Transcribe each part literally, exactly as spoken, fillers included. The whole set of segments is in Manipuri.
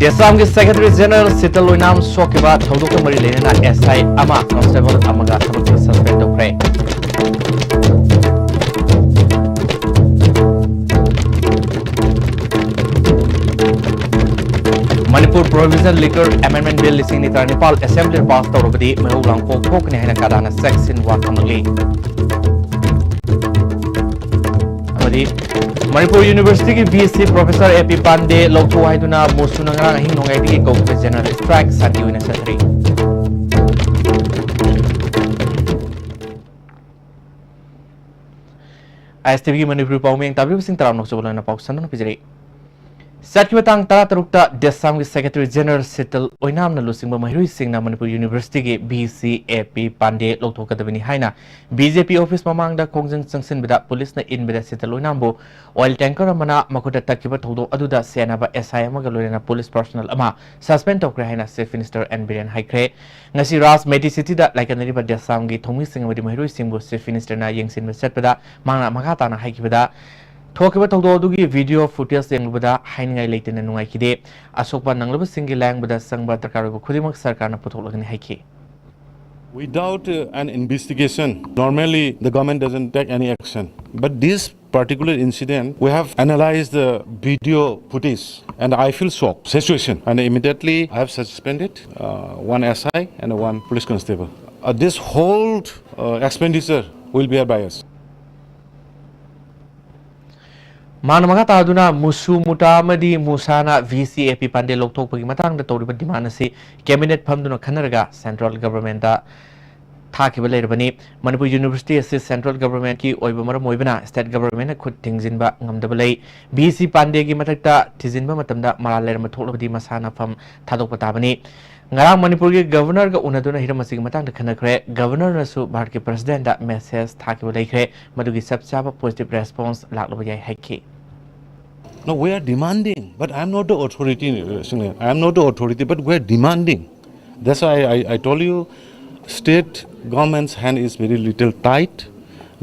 ꯑꯁꯥꯝꯒꯤ ꯁꯦꯀ꯭ꯔꯦꯇꯔꯤ ꯖꯦꯅꯔꯦꯜ ꯁꯤꯇꯜ ꯑꯣꯏꯅꯥꯝ ꯁꯣꯛꯈꯤꯕ ꯊꯧꯗꯣꯛꯀ ꯃꯔꯤ ꯂꯩꯅꯅ ꯑꯦꯁ ꯑꯥꯏ ꯑꯃ, ꯀꯟꯁꯇꯦꯕꯜ ꯑꯃꯒ ꯊꯕꯛꯇꯒꯤ ꯁꯁꯄꯦꯟ ꯇꯧꯈ꯭ꯔꯦ꯫ Manipur Provision Liquor Amendment Bill ꯂꯤꯁꯤꯡ ꯑꯅꯤ ꯇꯔꯥꯅꯤꯄꯥꯜ ꯑꯦꯁꯦꯝꯕ꯭ꯂꯤꯗ ꯄꯥꯁ ꯇꯧꯔꯕꯗꯤ ꯃꯩꯍꯧ ꯂꯥꯡꯄꯣꯛ ꯊꯣꯛꯀꯅꯤ ꯍꯥꯏꯅ ꯀꯗꯥꯅ ꯆꯦꯛꯁꯤꯟꯋꯥ ꯊꯝꯂꯛꯂꯤ꯫ ꯑꯃꯗꯤ ꯃꯅꯤꯄꯨꯔ ꯌꯨꯅꯤꯚꯔꯁꯤꯇꯤꯒꯤ ꯚꯤ ꯁꯤ ꯄ꯭ꯔꯣꯐꯦꯁꯔ ꯑꯦ ꯄꯤ ꯄꯥꯟꯗꯦ ꯂꯧꯊꯣꯛ ꯍꯥꯏꯗꯨꯅ ꯃꯨꯁꯨꯅ ꯉꯔꯥꯡ ꯑꯍꯤꯡ ꯅꯣꯡꯌꯥꯏꯗꯒꯤ ꯀꯧꯈꯤꯕ ꯖꯦꯅꯔꯦꯜ ꯁ꯭ꯇ꯭ꯔꯥꯏꯛ ꯁꯥꯟꯇꯤ ꯑꯣꯏꯅ ꯆꯠꯊꯔꯤ꯫ ꯑꯥꯏ ꯑꯦꯁ ꯇꯤ ꯚꯤꯒꯤ ꯃꯅꯤꯄꯨꯔꯤ ꯄꯥꯎꯃꯤ ꯇꯥꯕꯤꯕꯁꯤꯡ ꯇꯔꯥꯝꯅ ꯑꯣꯛꯆꯕ ꯂꯣꯏꯅ ꯄꯥꯎ ꯁꯟꯗꯣꯛꯅ ꯄꯤꯖꯔꯤ꯫ ꯆꯠꯈꯤꯕ ꯇꯥꯡ ꯇꯔꯥꯇꯔꯨꯛꯇ ꯗꯦꯁꯥꯝꯒꯤ ꯁꯦꯀ꯭ꯔꯦꯇꯔꯤ ꯖꯦꯅꯔꯦꯜ ꯁꯤꯇꯜ ꯑꯣꯏꯅꯥꯝꯅ ꯂꯨꯆꯤꯡꯕ ꯃꯍꯩꯔꯣꯏꯁꯤꯡꯅ ꯃꯅꯤꯄꯨꯔ ꯌꯨꯅꯤꯚꯔꯁꯤꯇꯤꯒꯤ ꯚꯤ ꯁꯤ ꯑꯦ ꯄꯤ ꯄꯥꯟꯗꯦ ꯂꯧꯊꯣꯛꯀꯗꯕꯅꯤ ꯍꯥꯏꯅ ꯕꯤ ꯖꯦ ꯄꯤ ꯑꯣꯐꯤꯁ ꯃꯃꯥꯡꯗ ꯈꯣꯡꯖꯪ ꯆꯪꯁꯤꯟꯕꯗ ꯄꯨꯂꯤꯁꯅ ꯏꯟꯕꯗ ꯁꯤꯇꯜ ꯑꯣꯏꯅꯥꯝꯕꯨ ꯑꯣꯏꯜ ꯇꯦꯡꯀꯔ ꯑꯃꯅ ꯃꯈꯨꯠꯇ ꯇꯛꯈꯤꯕ ꯊꯧꯗꯣꯛ ꯑꯗꯨꯗ ꯁꯦꯟꯅꯕ ꯑꯦꯁ ꯑꯥꯏ ꯑꯃꯒ ꯂꯣꯏꯅꯅ ꯄꯨꯂꯤꯁ ꯄꯔꯁꯣꯅꯦꯜ ꯑꯃ ꯁꯁꯄꯦꯟ ꯇꯧꯈ꯭ꯔꯦ ꯍꯥꯏꯅ ꯆꯤꯐ ꯃꯤꯅꯤꯁꯇꯔ ꯑꯦꯟ ꯕꯤꯔꯦꯟ ꯍꯥꯏꯈ꯭ꯔꯦ꯫ ꯉꯁꯤ ꯔꯥꯖ ꯃꯦꯗꯤ ꯁꯤꯇꯤꯗ ꯂꯥꯏꯀꯠꯅꯔꯤꯕ ꯗꯦꯁꯥꯝꯒꯤ ꯊꯧꯃꯤꯁꯤꯡ ꯑꯃꯗꯤ ꯃꯍꯩꯔꯣꯏꯁꯤꯡꯕꯨ ꯆꯤꯐ ꯃꯤꯅꯤꯁꯇꯔꯅ ꯌꯦꯡꯁꯤꯟꯕ ꯆꯠꯄꯗ ꯃꯍꯥꯛꯅ ꯃꯈꯥ ꯇꯥꯅ ꯍꯥꯏꯈꯤꯕꯗ, ꯊꯣꯛꯈꯤꯕ ꯊꯧꯗꯣꯛ ꯑꯗꯨꯒꯤ ꯚꯤꯗꯤꯑꯣ ꯐꯨꯇꯦꯖ ꯌꯦꯡꯂꯨꯕꯗ ꯍꯥꯏꯅꯤꯡꯉꯥꯏ ꯂꯩꯇꯅ ꯅꯨꯡꯉꯥꯏꯈꯤꯗꯦ꯫ ꯑꯁꯣꯛꯄ ꯅꯪꯂꯕꯁꯤꯡꯒꯤ ꯂꯥꯌꯦꯡꯕꯗ ꯆꯪꯕ ꯗꯔꯀꯥꯔ ꯑꯣꯏꯕ ꯈꯨꯗꯤꯡꯃꯛ ꯁꯔꯀꯥꯔꯅ ꯄꯨꯊꯣꯛꯂꯒꯅꯤ ꯍꯥꯏꯈꯤ꯫ Without uh, an investigation, normally the government doesn't take any action. But this particular incident, we have analyzed the video footage and I feel shocked situation. And immediately I have suspended uh, one S I and one police constable. Uh, this whole uh, expenditure will bear by us. ꯃꯥꯅ ꯃꯈꯥ ꯇꯥꯗꯨꯅ ꯃꯨꯁꯨ ꯃꯨꯇꯥ ꯑꯃꯗꯤ ꯃꯨꯁꯥꯅ ꯚꯤ ꯁꯤ ꯑꯦ ꯄꯤ ꯄꯥꯟꯗꯦ ꯂꯧꯊꯣꯛꯄꯒꯤ ꯃꯇꯥꯡꯗ ꯇꯧꯔꯤꯕ ꯗꯤꯃꯥꯟ ꯑꯁꯤ ꯀꯦꯕꯤꯅꯦꯠ ꯐꯝꯗꯨꯅ ꯈꯟꯅꯔꯒ ꯁꯦꯟꯇ꯭ꯔꯦꯜ ꯒꯚꯔꯟꯃꯦꯟꯠꯇ ꯊꯥꯈꯤꯕ ꯂꯩꯔꯕꯅꯤ꯫ ꯃꯅꯤꯄꯨꯔ ꯌꯨꯅꯤꯚꯔꯁꯤꯇꯤ ꯑꯁꯤ ꯁꯦꯟꯇ꯭ꯔꯦꯜ ꯒꯚꯔꯟꯃꯦꯟꯠꯀꯤ ꯑꯣꯏꯕ ꯃꯔꯝ ꯑꯣꯏꯕꯅ ꯁ꯭ꯇꯦꯠ ꯒꯚꯔꯟꯃꯦꯟꯠꯅ ꯈꯨꯠ ꯊꯤꯡꯖꯤꯟꯕ ꯉꯝꯗꯕ ꯂꯩ꯫ ꯚꯤ ꯁꯤ ꯄꯥꯟꯗꯦꯒꯤ ꯃꯊꯛꯇ ꯊꯤꯖꯤꯟꯕ ꯃꯇꯝꯗ ꯃꯔꯥꯜ ꯂꯩꯔꯝꯕ ꯊꯣꯛꯂꯕꯗꯤ ꯃꯁꯥꯅ ꯐꯝ ꯊꯥꯗꯣꯛꯄ ꯇꯥꯕꯅꯤ꯫ ꯉꯔꯥꯡ ꯃꯅꯤꯄꯨꯔꯒꯤ ꯒꯚꯔꯅꯔꯒ ꯎꯅꯗꯨꯅ ꯍꯤꯔꯝ ꯑꯁꯤꯒꯤ ꯃꯇꯥꯡꯗ ꯈꯟꯅꯈ꯭ꯔꯦ꯫ ꯒꯚꯔꯅꯔꯅꯁꯨ ꯚꯥꯔꯠꯀꯤ ꯄ꯭ꯔꯁꯤꯗꯦꯟꯠꯇ ꯃꯦꯁꯦꯖ ꯊꯥꯈꯤꯕ ꯂꯩꯈ꯭ꯔꯦ꯫ ꯃꯗꯨꯒꯤ ꯆꯞ ꯆꯥꯕ ꯄꯣꯖꯤꯇꯤꯚ ꯔꯦꯁꯄꯣꯟꯁ ꯂꯥꯛꯂꯕ ꯌꯥꯏ ꯍꯥꯏꯈꯤ꯫ No, we are demanding, but I am not the authority, uh, Singh. I am not the authority, but we are demanding. That's why I, I, I told you, state government's hand is very little tight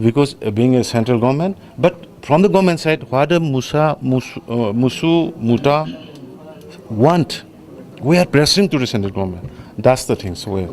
because uh, being a central government. But from the government side, what the Musa, Mus, uh, Musu, Muta, want. We are pressing to the central government. That's the thing. So we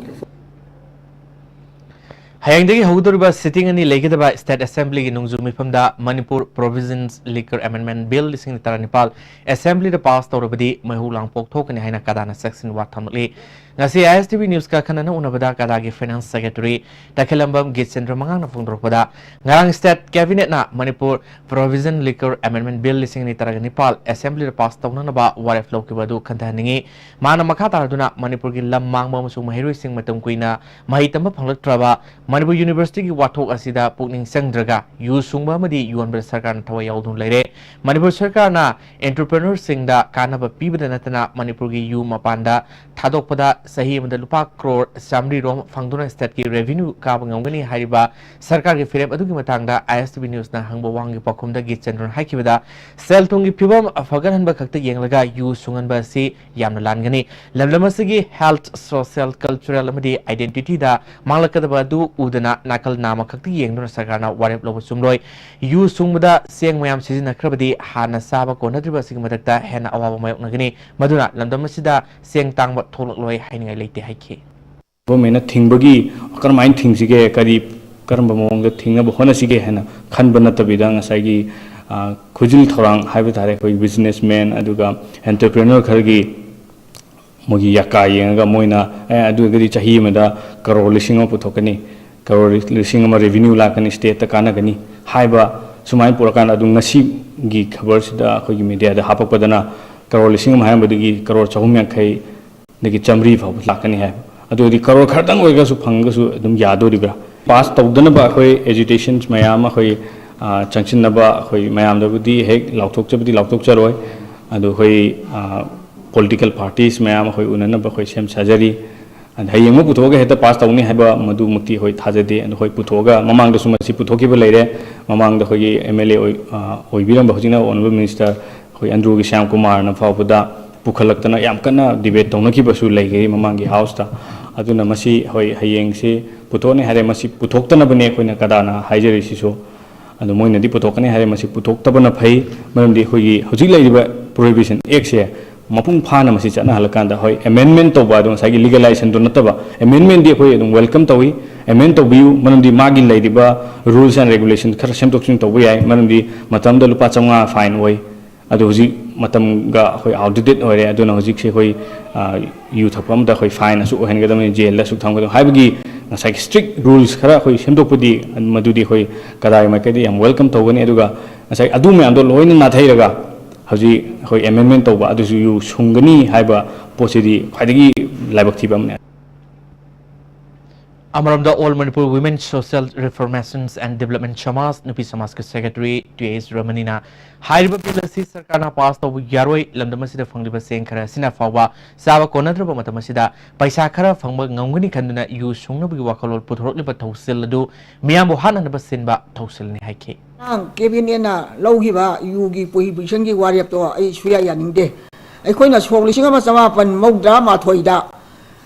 ꯍꯌꯦꯡꯗꯒꯤ ꯍꯧꯒꯗꯧꯔꯤꯕ sitting ꯑꯅꯤ ꯂꯩꯒꯗꯕ State Assemblyꯒꯤ ꯅꯣꯡꯖꯨ ꯃꯤꯐꯝꯗ Manipur Provisions Liquor Amendment Bill ꯂꯤꯁꯤꯡ ꯇꯔꯥꯅꯤꯄꯥꯜ Assemblyꯗ pass ꯇꯧꯔꯕꯗꯤ ꯃꯩꯍꯧ ꯂꯥꯡꯄꯣꯛ ꯊꯣꯛꯀꯅꯤ ꯍꯥꯏꯅ ꯀꯗꯥꯅ ꯆꯦꯛꯁꯤꯟ ꯋꯥ ꯊꯝꯂꯛꯂꯤ꯫ ꯉꯁꯤ ISTV Newsꯀ ꯈꯟꯅꯅ ꯎꯅꯕꯗ ꯀꯗꯥꯒꯤ Finance Secretary ꯇꯈꯦꯂꯝꯕꯝ ꯒꯤꯠꯆꯟꯗ꯭ꯔ ꯃꯉꯥꯡꯅ ꯐꯣꯡꯗꯣꯔꯛꯄꯗ, ꯉꯔꯥꯡ State Cabinetꯅ Manipur Provision Liquor Amendment Bill ꯂꯤꯁꯤꯡ ꯑꯅꯤ ꯇꯔꯥꯒ ꯅꯤꯄꯥꯜ Assemblyꯗ pass ꯇꯧꯅꯅꯕ ꯋꯥꯔꯦꯞ ꯂꯧꯈꯤꯕ ꯑꯗꯨ ꯈꯟꯊꯍꯟꯅꯤꯡꯏ꯫ ꯃꯥꯅ ꯃꯈꯥ ꯇꯥꯔꯗꯨꯅ ꯃꯅꯤꯄꯨꯔꯒꯤ ꯂꯝ ꯃꯥꯡꯕ ꯑꯃꯁꯨꯡ ꯃꯍꯩꯔꯣꯏꯁꯤꯡ ꯃꯇꯝ ꯀꯨꯏꯅ ꯃꯍꯩ ꯇꯝꯕ ꯐꯪꯂꯛꯇ꯭ꯔꯕ ꯃꯅꯤꯄꯨꯔ Universityꯒꯤ ꯋꯥꯊꯣꯛ ꯑꯁꯤꯗ ꯄꯨꯛꯅꯤꯡ ꯆꯪꯗ꯭ꯔꯒ ꯌꯨ ꯁꯨꯡꯕ ꯑꯃꯗꯤ ꯌꯣꯟꯕꯗ ꯁꯔꯀꯥꯔꯅ ꯊꯋꯥꯏ ꯌꯥꯎꯗꯨꯅ ꯂꯩꯔꯦ꯫ ꯃꯅꯤꯄꯨꯔ ꯁꯔꯀꯥꯔꯅ entrepreneurꯁꯤꯡꯗ ꯀꯥꯟꯅꯕ ꯄꯤꯕꯗ ꯅꯠꯇꯅ ꯃꯅꯤꯄꯨꯔꯒꯤ ꯌꯨ ꯃꯄꯥꯟꯗ ꯊꯥꯗꯣꯛꯄꯗ ꯆꯍꯤ ꯑꯃꯗ ꯂꯨꯄꯥ ꯀ꯭ꯔꯣꯔ ꯆꯥꯃꯔꯤ ꯔꯣꯝ ꯐꯪꯗꯨꯅ stateꯀꯤ revenue ꯀꯥꯕ ꯉꯝꯒꯅꯤ ꯍꯥꯏꯔꯤꯕ ꯁꯔꯀꯥꯔꯒꯤ ꯐꯤꯔꯦꯞ ꯑꯗꯨꯒꯤ ꯃꯇꯥꯡꯗ ISTV Newsꯅ ꯍꯪꯕ ꯋꯥꯍꯪꯒꯤ ꯄꯥꯎꯈꯨꯝꯗ ꯒꯤꯠꯆꯟꯗ꯭ꯔꯅ ꯍꯥꯏꯈꯤꯕꯗ, ꯁꯦꯜ ꯊꯨꯝꯒꯤ ꯐꯤꯕꯝ ꯐꯒꯠꯍꯟꯕ ꯈꯛꯇ ꯌꯦꯡꯂꯒ ꯌꯨ ꯁꯨꯡꯍꯟꯕ ꯑꯁꯤ ꯌꯥꯝꯅ ꯂꯥꯟꯒꯅꯤ꯫ ꯂꯝꯗꯝ ꯑꯁꯤꯒꯤ health, social, cultural ꯑꯃꯗꯤ identityꯗ ꯃꯥꯡꯂꯛꯀꯗꯕ ꯑꯗꯨ ꯎꯗꯅ ꯅꯥꯀꯜ ꯅꯥꯝꯃ ꯈꯛꯇ ꯌꯦꯡꯗꯨꯅ ꯁꯔꯀꯥꯔꯅ ꯋꯥꯔꯦꯞ ꯂꯧꯕ ꯆꯨꯝꯂꯣꯏ꯫ ꯌꯨ ꯁꯨꯡꯕꯗ ꯆꯦꯡ ꯃꯌꯥꯝ ꯁꯤꯖꯤꯟꯅꯈ꯭ꯔꯕꯗꯤ ꯍꯥꯟꯅ ꯆꯥꯕ ꯀꯣꯟꯅꯗ꯭ꯔꯤꯕ ꯑꯁꯤꯒꯤ ꯃꯊꯛꯇ ꯍꯦꯟꯅ ꯑꯋꯥꯕ ꯃꯥꯌꯣꯛꯅꯒꯅꯤ꯫ ꯃꯗꯨꯅ ꯂꯝꯗꯝ ꯑꯁꯤꯗ ꯆꯦꯡ ꯇꯥꯡꯕ ꯊꯣꯛꯂꯛꯂꯣꯏ ꯍꯥꯏꯅꯤꯡꯉꯥꯏ ꯂꯩꯇꯦ ꯍꯥꯏꯈꯤ꯫ Governmentꯅ ꯊꯤꯡꯕꯒꯤ ꯀꯔꯝꯍꯥꯏꯅ ꯊꯤꯡꯁꯤꯒꯦ, ꯀꯔꯤ, ꯀꯔꯝꯕ ꯃꯑꯣꯡꯗ ꯊꯤꯡꯅꯕ ꯍꯣꯠꯅꯁꯤꯒꯦ ꯍꯥꯏꯅ ꯈꯟꯕ ꯅꯠꯇꯕꯤꯗ, ꯉꯁꯥꯏꯒꯤ, ꯑ, ꯈꯨꯖꯤꯜ ꯊꯧꯔꯥꯡ ꯍꯥꯏꯕ ꯇꯥꯔꯦ, ꯑꯩꯈꯣꯏ businessman ꯑꯗꯨꯒ entrepreneur ꯈꯔꯒꯤ ꯃꯣꯏꯒꯤ ꯌꯥꯀꯥ ꯌꯦꯡꯉꯒ ꯃꯣꯏꯅ, "ꯑꯦ, ꯑꯗꯨ ꯑꯣꯏꯔꯒꯗꯤ ꯆꯍꯤ ꯑꯃꯗ ꯀꯔꯣꯔ ꯂꯤꯁꯤꯡ ꯑꯃ ꯄꯨꯊꯣꯛꯀꯅꯤ, ꯀꯔꯣꯔ ꯂꯤꯁꯤꯡ ꯑꯃ revenue ꯂꯥꯛꯀꯅꯤ, stateꯇ ꯀꯥꯟꯅꯒꯅꯤ" ꯍꯥꯏꯕ ꯁꯨꯃꯥꯏꯅ ꯄꯨꯔꯛꯀꯥꯟꯗ, ꯑꯗꯨ ꯉꯁꯤꯒꯤ ꯈꯕꯔꯁꯤꯗ ꯑꯩꯈꯣꯏꯒꯤ mediaꯗ ꯍꯥꯞꯄꯛꯄꯗꯅ ꯀꯔꯣꯔ ꯂꯤꯁꯤꯡ ꯑꯃ ꯍꯥꯏꯔꯝꯕꯗꯒꯤ ꯀꯔꯣꯔ ꯆꯍꯨꯝ ꯌꯥꯡꯈꯩ ꯗꯒꯤ ꯆꯥꯃꯔꯤ ꯐꯥꯎꯕ ꯂꯥꯛꯀꯅꯤ ꯍꯥꯏꯕ꯫ ꯑꯗꯨ ꯑꯣꯏꯔꯗꯤ ꯀꯔꯣꯔ ꯈꯔꯗꯪ ꯑꯣꯏꯔꯒꯁꯨ ꯐꯪꯉꯒꯁꯨ ꯑꯗꯨꯝ ꯌꯥꯗꯣꯔꯤꯕ꯭ꯔꯥ? Pass ꯇꯧꯗꯅꯕ ꯑꯩꯈꯣꯏ agitations ꯃꯌꯥꯝ ꯑꯩꯈꯣꯏ, ꯑ, ꯆꯪꯁꯤꯟꯅꯕ ꯑꯩꯈꯣꯏ ꯃꯌꯥꯝꯗꯕꯨꯗꯤ ꯍꯦꯛ ꯂꯥꯎꯊꯣꯛꯆꯕꯗꯤ ꯂꯥꯎꯊꯣꯛꯆꯔꯣꯏ꯫ ꯑꯗꯨ ꯑꯩꯈꯣꯏ, ꯑ, political parties ꯃꯌꯥꯝ ꯑꯩꯈꯣꯏ ꯎꯅꯅꯕ ꯑꯩꯈꯣꯏ ꯁꯦꯝ ꯁꯥꯖꯔꯤ꯫ ꯑꯗ ꯍꯌꯦꯡꯃꯛ ꯄꯨꯊꯣꯛꯑꯒ ꯍꯦꯛꯇ pass ꯇꯧꯅꯤ ꯍꯥꯏꯕ ꯃꯗꯨꯃꯛꯇꯤ ꯑꯩꯈꯣꯏ ꯊꯥꯖꯗꯦ꯫ ꯑꯗꯣ ꯑꯩꯈꯣꯏ ꯄꯨꯊꯣꯛꯑꯒ, ꯃꯃꯥꯡꯗꯁꯨ ꯃꯁꯤ ꯄꯨꯊꯣꯛꯈꯤꯕ ꯂꯩꯔꯦ꯫ ꯃꯃꯥꯡꯗ ꯑꯩꯈꯣꯏꯒꯤ MLA ꯑꯣꯏ-, ꯑ, ꯑꯣꯏꯕꯤꯔꯝꯕ ꯍꯧꯖꯤꯛꯅ Honourable Minister ꯑꯩꯈꯣꯏ ꯑꯟꯗ꯭ꯔꯣꯒꯤ ꯁ꯭ꯌꯥꯝ ꯀꯨꯃꯥꯔꯅ ꯐꯥꯎꯕꯗ ꯄꯨꯈꯠꯂꯛꯇꯅ ꯌꯥꯝ ꯀꯟꯅ debate ꯇꯧꯅꯈꯤꯕꯁꯨ ꯂꯩꯈ꯭ꯔꯦ ꯃꯃꯥꯡꯒꯤ Houseꯇ꯫ ꯑꯗꯨꯅ ꯃꯁꯤ, ꯍꯣꯏ, ꯍꯌꯦꯡꯁꯤ ꯄꯨꯊꯣꯛꯅꯤ ꯍꯥꯏꯔꯦ, ꯃꯁꯤ ꯄꯨꯊꯣꯛꯇꯅꯕꯅꯦ ꯑꯩꯈꯣꯏꯅ ꯀꯗꯥꯅ ꯍꯥꯏꯖꯔꯤꯁꯤꯁꯨ꯫ ꯑꯗꯣ ꯃꯣꯏꯅꯗꯤ ꯄꯨꯊꯣꯛꯀꯅꯤ ꯍꯥꯏꯔꯦ, ꯃꯁꯤ ꯄꯨꯊꯣꯛꯇꯕꯅ ꯐꯩ꯫ ꯃꯔꯝꯗꯤ ꯑꯩꯈꯣꯏꯒꯤ ꯍꯧꯖꯤꯛ ꯂꯩꯔꯤꯕ Prohibition Actꯁꯦ ꯃꯄꯨꯡ ꯐꯥꯅ ꯃꯁꯤ ꯆꯠꯅꯍꯜꯂꯀꯥꯟꯗ, ꯍꯣꯏ, ꯑꯦꯃꯦꯟꯃꯦꯟ ꯇꯧꯕ ꯑꯗꯣ ꯉꯁꯥꯏꯒꯤ ꯂꯤꯒꯦꯂꯥꯏꯖꯦꯁꯟꯗꯣ ꯅꯠꯇꯕ, ꯑꯦꯃꯦꯟꯃꯦꯟꯗꯤ ꯑꯩꯈꯣꯏ ꯑꯗꯨꯝ ꯋꯦꯜꯀꯝ ꯇꯧꯏ꯫ ꯑꯦꯃꯦꯟ ꯇꯧꯕꯤꯌꯨ, ꯃꯔꯝꯗꯤ ꯃꯥꯒꯤ ꯂꯩꯔꯤꯕ ꯔꯨꯜꯁ ꯑꯦꯟ ꯔꯦꯒꯨꯂꯦꯁꯟ ꯈꯔ ꯁꯦꯝꯗꯣꯛ ꯁꯦꯝꯖꯤꯟ ꯇꯧꯕ ꯌꯥꯏ, ꯃꯔꯝꯗꯤ ꯃꯇꯝꯗ ꯂꯨꯄꯥ ꯆꯥꯝꯃꯉꯥ ꯐꯥꯏꯟ ꯑꯣꯏ꯫ ꯑꯗꯣ ꯍꯧꯖꯤꯛ ꯃꯇꯝꯒ ꯑꯩꯈꯣꯏ ꯑꯥꯎꯠꯗꯦꯇꯦꯠ ꯑꯣꯏꯔꯦ꯫ ꯑꯗꯨꯅ ꯍꯧꯖꯤꯛꯁꯦ ꯑꯩꯈꯣꯏ, ꯑ, ꯌꯨ ꯊꯛꯄ ꯑꯃꯗ ꯑꯩꯈꯣꯏ ꯐꯥꯏꯟ ꯑꯁꯨꯛ ꯑꯣꯏꯍꯟꯒꯗꯕꯅꯤ, ꯖꯦꯜꯗ ꯑꯁꯨꯛ ꯊꯝꯒꯗꯕꯅꯤ ꯍꯥꯏꯕꯒꯤ ꯉꯁꯥꯏꯒꯤ ꯁ꯭ꯇ꯭ꯔꯤꯛ ꯔꯨꯜꯁ ꯈꯔ ꯑꯩꯈꯣꯏ ꯁꯦꯝꯗꯣꯛꯄꯗꯤ, ꯃꯗꯨꯗꯤ ꯑꯩꯈꯣꯏ ꯀꯗꯥꯏ ꯃꯥꯏꯀꯩꯗ ꯌꯥꯝ ꯋꯦꯜꯀꯝ ꯇꯧꯒꯅꯤ꯫ ꯑꯗꯨꯒ ꯉꯁꯥꯏ ꯑꯗꯨ ꯃꯌꯥꯝꯗꯣ ꯂꯣꯏꯅ ꯅꯥꯊꯩꯔꯒ ꯍꯧꯖꯤꯛ ꯑꯩꯈꯣꯏ ꯑꯦꯃꯦꯟꯃꯦꯟ ꯇꯧꯕ ꯑꯗꯨꯁꯨ ꯌꯨ ꯁꯨꯡꯒꯅꯤ ꯍꯥꯏꯕ ꯄꯣꯠꯁꯤꯗꯤ ꯈ꯭ꯋꯥꯏꯗꯒꯤ ꯂꯥꯏꯕꯛ ꯊꯤꯕ ꯑꯃꯅꯤ꯫ ꯑꯃꯔꯣꯝꯗ, All Manipur Women Social Reformations and Development Samaj, ꯅꯨꯄꯤ ꯁꯃꯥꯖꯀꯤ ꯁꯦꯀ꯭ꯔꯦꯇꯔꯤ ꯇꯨ ꯑꯦꯁ ꯔꯃꯅꯤꯅ ꯍꯥꯏꯔꯤꯕ ꯕꯤꯜ ꯑꯁꯤ ꯁꯔꯀꯥꯔꯅ ꯄꯥꯁ ꯇꯧꯕ ꯌꯥꯔꯣꯏ, ꯂꯝꯗꯝ ꯑꯁꯤꯗ ꯐꯪꯂꯤꯕ ꯁꯦꯟ ꯈꯔ ꯑꯁꯤꯅ ꯐꯥꯎꯕ ꯆꯥꯕ ꯀꯣꯟꯅꯗ꯭ꯔꯕ ꯃꯇꯝ ꯑꯁꯤꯗ ꯄꯩꯁꯥ ꯈꯔ ꯐꯪꯕ ꯉꯝꯒꯅꯤ ꯈꯟꯗꯨꯅ ꯌꯨ ꯁꯨꯡꯅꯕꯒꯤ ꯋꯥꯈꯜꯂꯣꯟ ꯄꯨꯊꯣꯔꯛꯂꯤꯕ ꯊꯧꯁꯤꯜ ꯑꯗꯨ ꯃꯤꯌꯥꯝꯕꯨ ꯍꯥꯠꯅꯅꯕ ꯁꯤꯟꯕ ꯊꯧꯁꯤꯜꯅꯤ ꯍꯥꯏꯈꯤ꯫ ꯉꯔꯥꯡ ꯀꯦꯕꯤꯅꯦꯠꯅ ꯂꯧꯈꯤꯕ ꯌꯨꯒꯤ ꯄ꯭ꯔꯣꯍꯤꯕꯤꯁꯟꯒꯤ ꯋꯥꯔꯦꯞꯇꯣ ꯑꯩ ꯁꯨꯌꯥ ꯌꯥꯅꯤꯡꯗꯦ꯫ ꯑꯩꯈꯣꯏꯅ ꯁꯣꯛ ꯂꯤꯁꯤꯡ ꯑꯃ ꯆꯃꯥꯄꯟ ꯃꯧꯗ꯭ꯔꯥ ꯃꯥꯊꯣꯏꯗ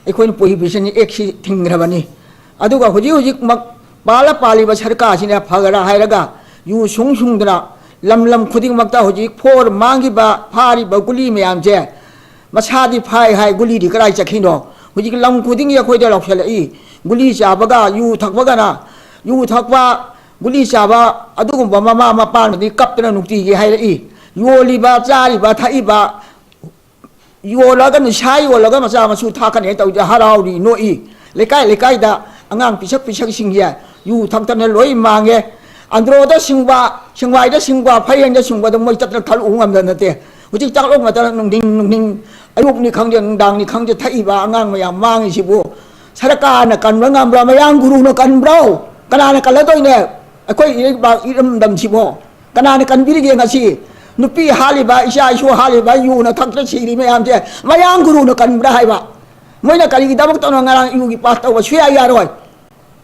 ꯑꯩꯈꯣꯏꯅ ꯄ꯭ꯔꯣꯍꯤꯕꯤꯁꯟ ꯑꯦꯛꯁꯤ ꯊꯤꯡꯈ꯭ꯔꯕꯅꯤ꯫ ꯑꯗꯨꯒ ꯍꯧꯖꯤꯛ ꯍꯧꯖꯤꯛꯃꯛ ꯄꯥꯜꯂ ꯄꯥꯜꯂꯤꯕ ꯁꯔꯀꯥꯔꯁꯤꯅ ꯐꯒꯗ꯭ꯔꯥ ꯍꯥꯏꯔꯒ ꯌꯨ ꯁꯨꯡ ꯁꯨꯡꯗꯅ ꯂꯝ ꯂꯝ ꯈꯨꯗꯤꯡꯃꯛꯇ ꯍꯧꯖꯤꯛ ꯐꯣꯔ ꯃꯥꯡꯈꯤꯕ ꯐꯥꯔꯤꯕ ꯒꯨꯂꯤ ꯃꯌꯥꯝꯁꯦ ꯃꯁꯥꯗꯤ ꯐꯥꯏ ꯍꯥꯏ, ꯒꯨꯂꯤꯗꯤ ꯀꯗꯥꯏ ꯆꯠꯈꯤꯅꯣ? ꯍꯧꯖꯤꯛ ꯂꯝ ꯈꯨꯗꯤꯡꯒꯤ ꯑꯩꯈꯣꯏꯗ ꯂꯧꯁꯤꯜꯂꯛꯏ꯫ ꯒꯨꯂꯤ ꯆꯥꯕꯒ ꯌꯨ ꯊꯛꯄꯒꯅ, ꯌꯨ ꯊꯛꯄ, ꯒꯨꯂꯤ ꯆꯥꯕ ꯑꯗꯨꯒꯨꯝꯕ ꯃꯃꯥ ꯃꯄꯥꯅꯗꯤ ꯀꯞꯇꯅ ꯅꯨꯡꯇꯤꯒꯤ ꯍꯥꯏꯔꯛꯏ꯫ ꯌꯣꯜꯂꯤꯕ, ꯆꯥꯔꯤꯕ, ꯊꯛꯏꯕ, ꯌꯣꯜꯂꯒ, ꯅꯤꯁꯥ ꯌꯣꯜꯂꯒ ꯃꯆꯥ ꯃꯁꯨ ꯊꯥꯛꯀꯅꯤ ꯇꯧꯗꯦ, ꯍꯔꯥꯎꯔꯤ, ꯅꯣꯛꯏ꯫ ꯂꯩꯀꯥꯏ ꯂꯩꯀꯥꯏꯗ ꯑꯉꯥꯡ ꯄꯤꯁꯛ ꯄꯤꯁꯛꯁꯤꯡꯁꯦ ꯌꯨ ꯊꯛꯇꯅ ꯂꯣꯏ ꯃꯥꯡꯉꯦ꯫ ꯑꯟꯗ꯭ꯔꯣꯗ ꯁꯤꯡꯕ, ꯁꯤꯡꯋꯥꯏꯗ ꯁꯤꯡꯕ, ꯐꯌꯦꯡꯗ ꯁꯤꯡꯕꯗ ꯃꯣꯏ ꯆꯠꯇꯅ ꯊꯛꯂꯨꯕ ꯉꯝꯗ ꯅꯠꯇꯦ꯫ ꯍꯧꯖꯤꯛ ꯆꯥꯛꯂꯣꯛ ꯅꯠꯇꯅ ꯅꯨꯡꯊꯤꯟ, ꯅꯨꯡꯊꯤꯟ, ꯑꯌꯨꯛꯅꯤ ꯈꯪꯗꯦ, ꯅꯨꯡꯗꯥꯡꯅꯤ ꯈꯪꯗꯦ, ꯊꯛꯏꯕ ꯑꯉꯥꯡ ꯃꯌꯥꯝ ꯃꯥꯡꯉꯤꯁꯤꯕꯨ ꯁꯔꯀꯥꯔꯅ ꯀꯟꯕ ꯉꯝꯕ꯭ꯔꯥ? ꯃꯌꯥꯡ ꯒꯨꯔꯨꯅ ꯀꯟꯕ꯭ꯔꯣ? ꯀꯅꯥꯅ ꯀꯜꯂꯗꯣꯏꯅꯦ? ꯑꯩꯈꯣꯏ ꯏꯔꯩꯕꯥꯛ ꯏꯔꯝꯗꯝꯁꯤꯕꯣ ꯀꯅꯥꯅ ꯀꯟꯕꯤꯔꯤꯒꯦ? ꯉꯁꯤ ꯅꯨꯄꯤ ꯍꯥꯠꯂꯤꯕ, ꯏꯆꯥ ꯏꯁꯨ ꯍꯥꯠꯂꯤꯕ, ꯌꯨꯅ ꯊꯛꯇ ꯁꯤꯔꯤ ꯃꯌꯥꯝꯁꯦ ꯃꯌꯥꯡ ꯒꯨꯔꯨꯅ ꯀꯟꯕ꯭ꯔꯥ ꯍꯥꯏꯕ? ꯃꯣꯏꯅ ꯀꯔꯤꯒꯤꯗꯃꯛꯇꯅꯣ ꯉꯔꯥꯡ ꯌꯨꯒꯤ ꯄꯥꯁ ꯇꯧꯕ ꯁꯨꯌꯥ ꯌꯥꯔꯣꯏ,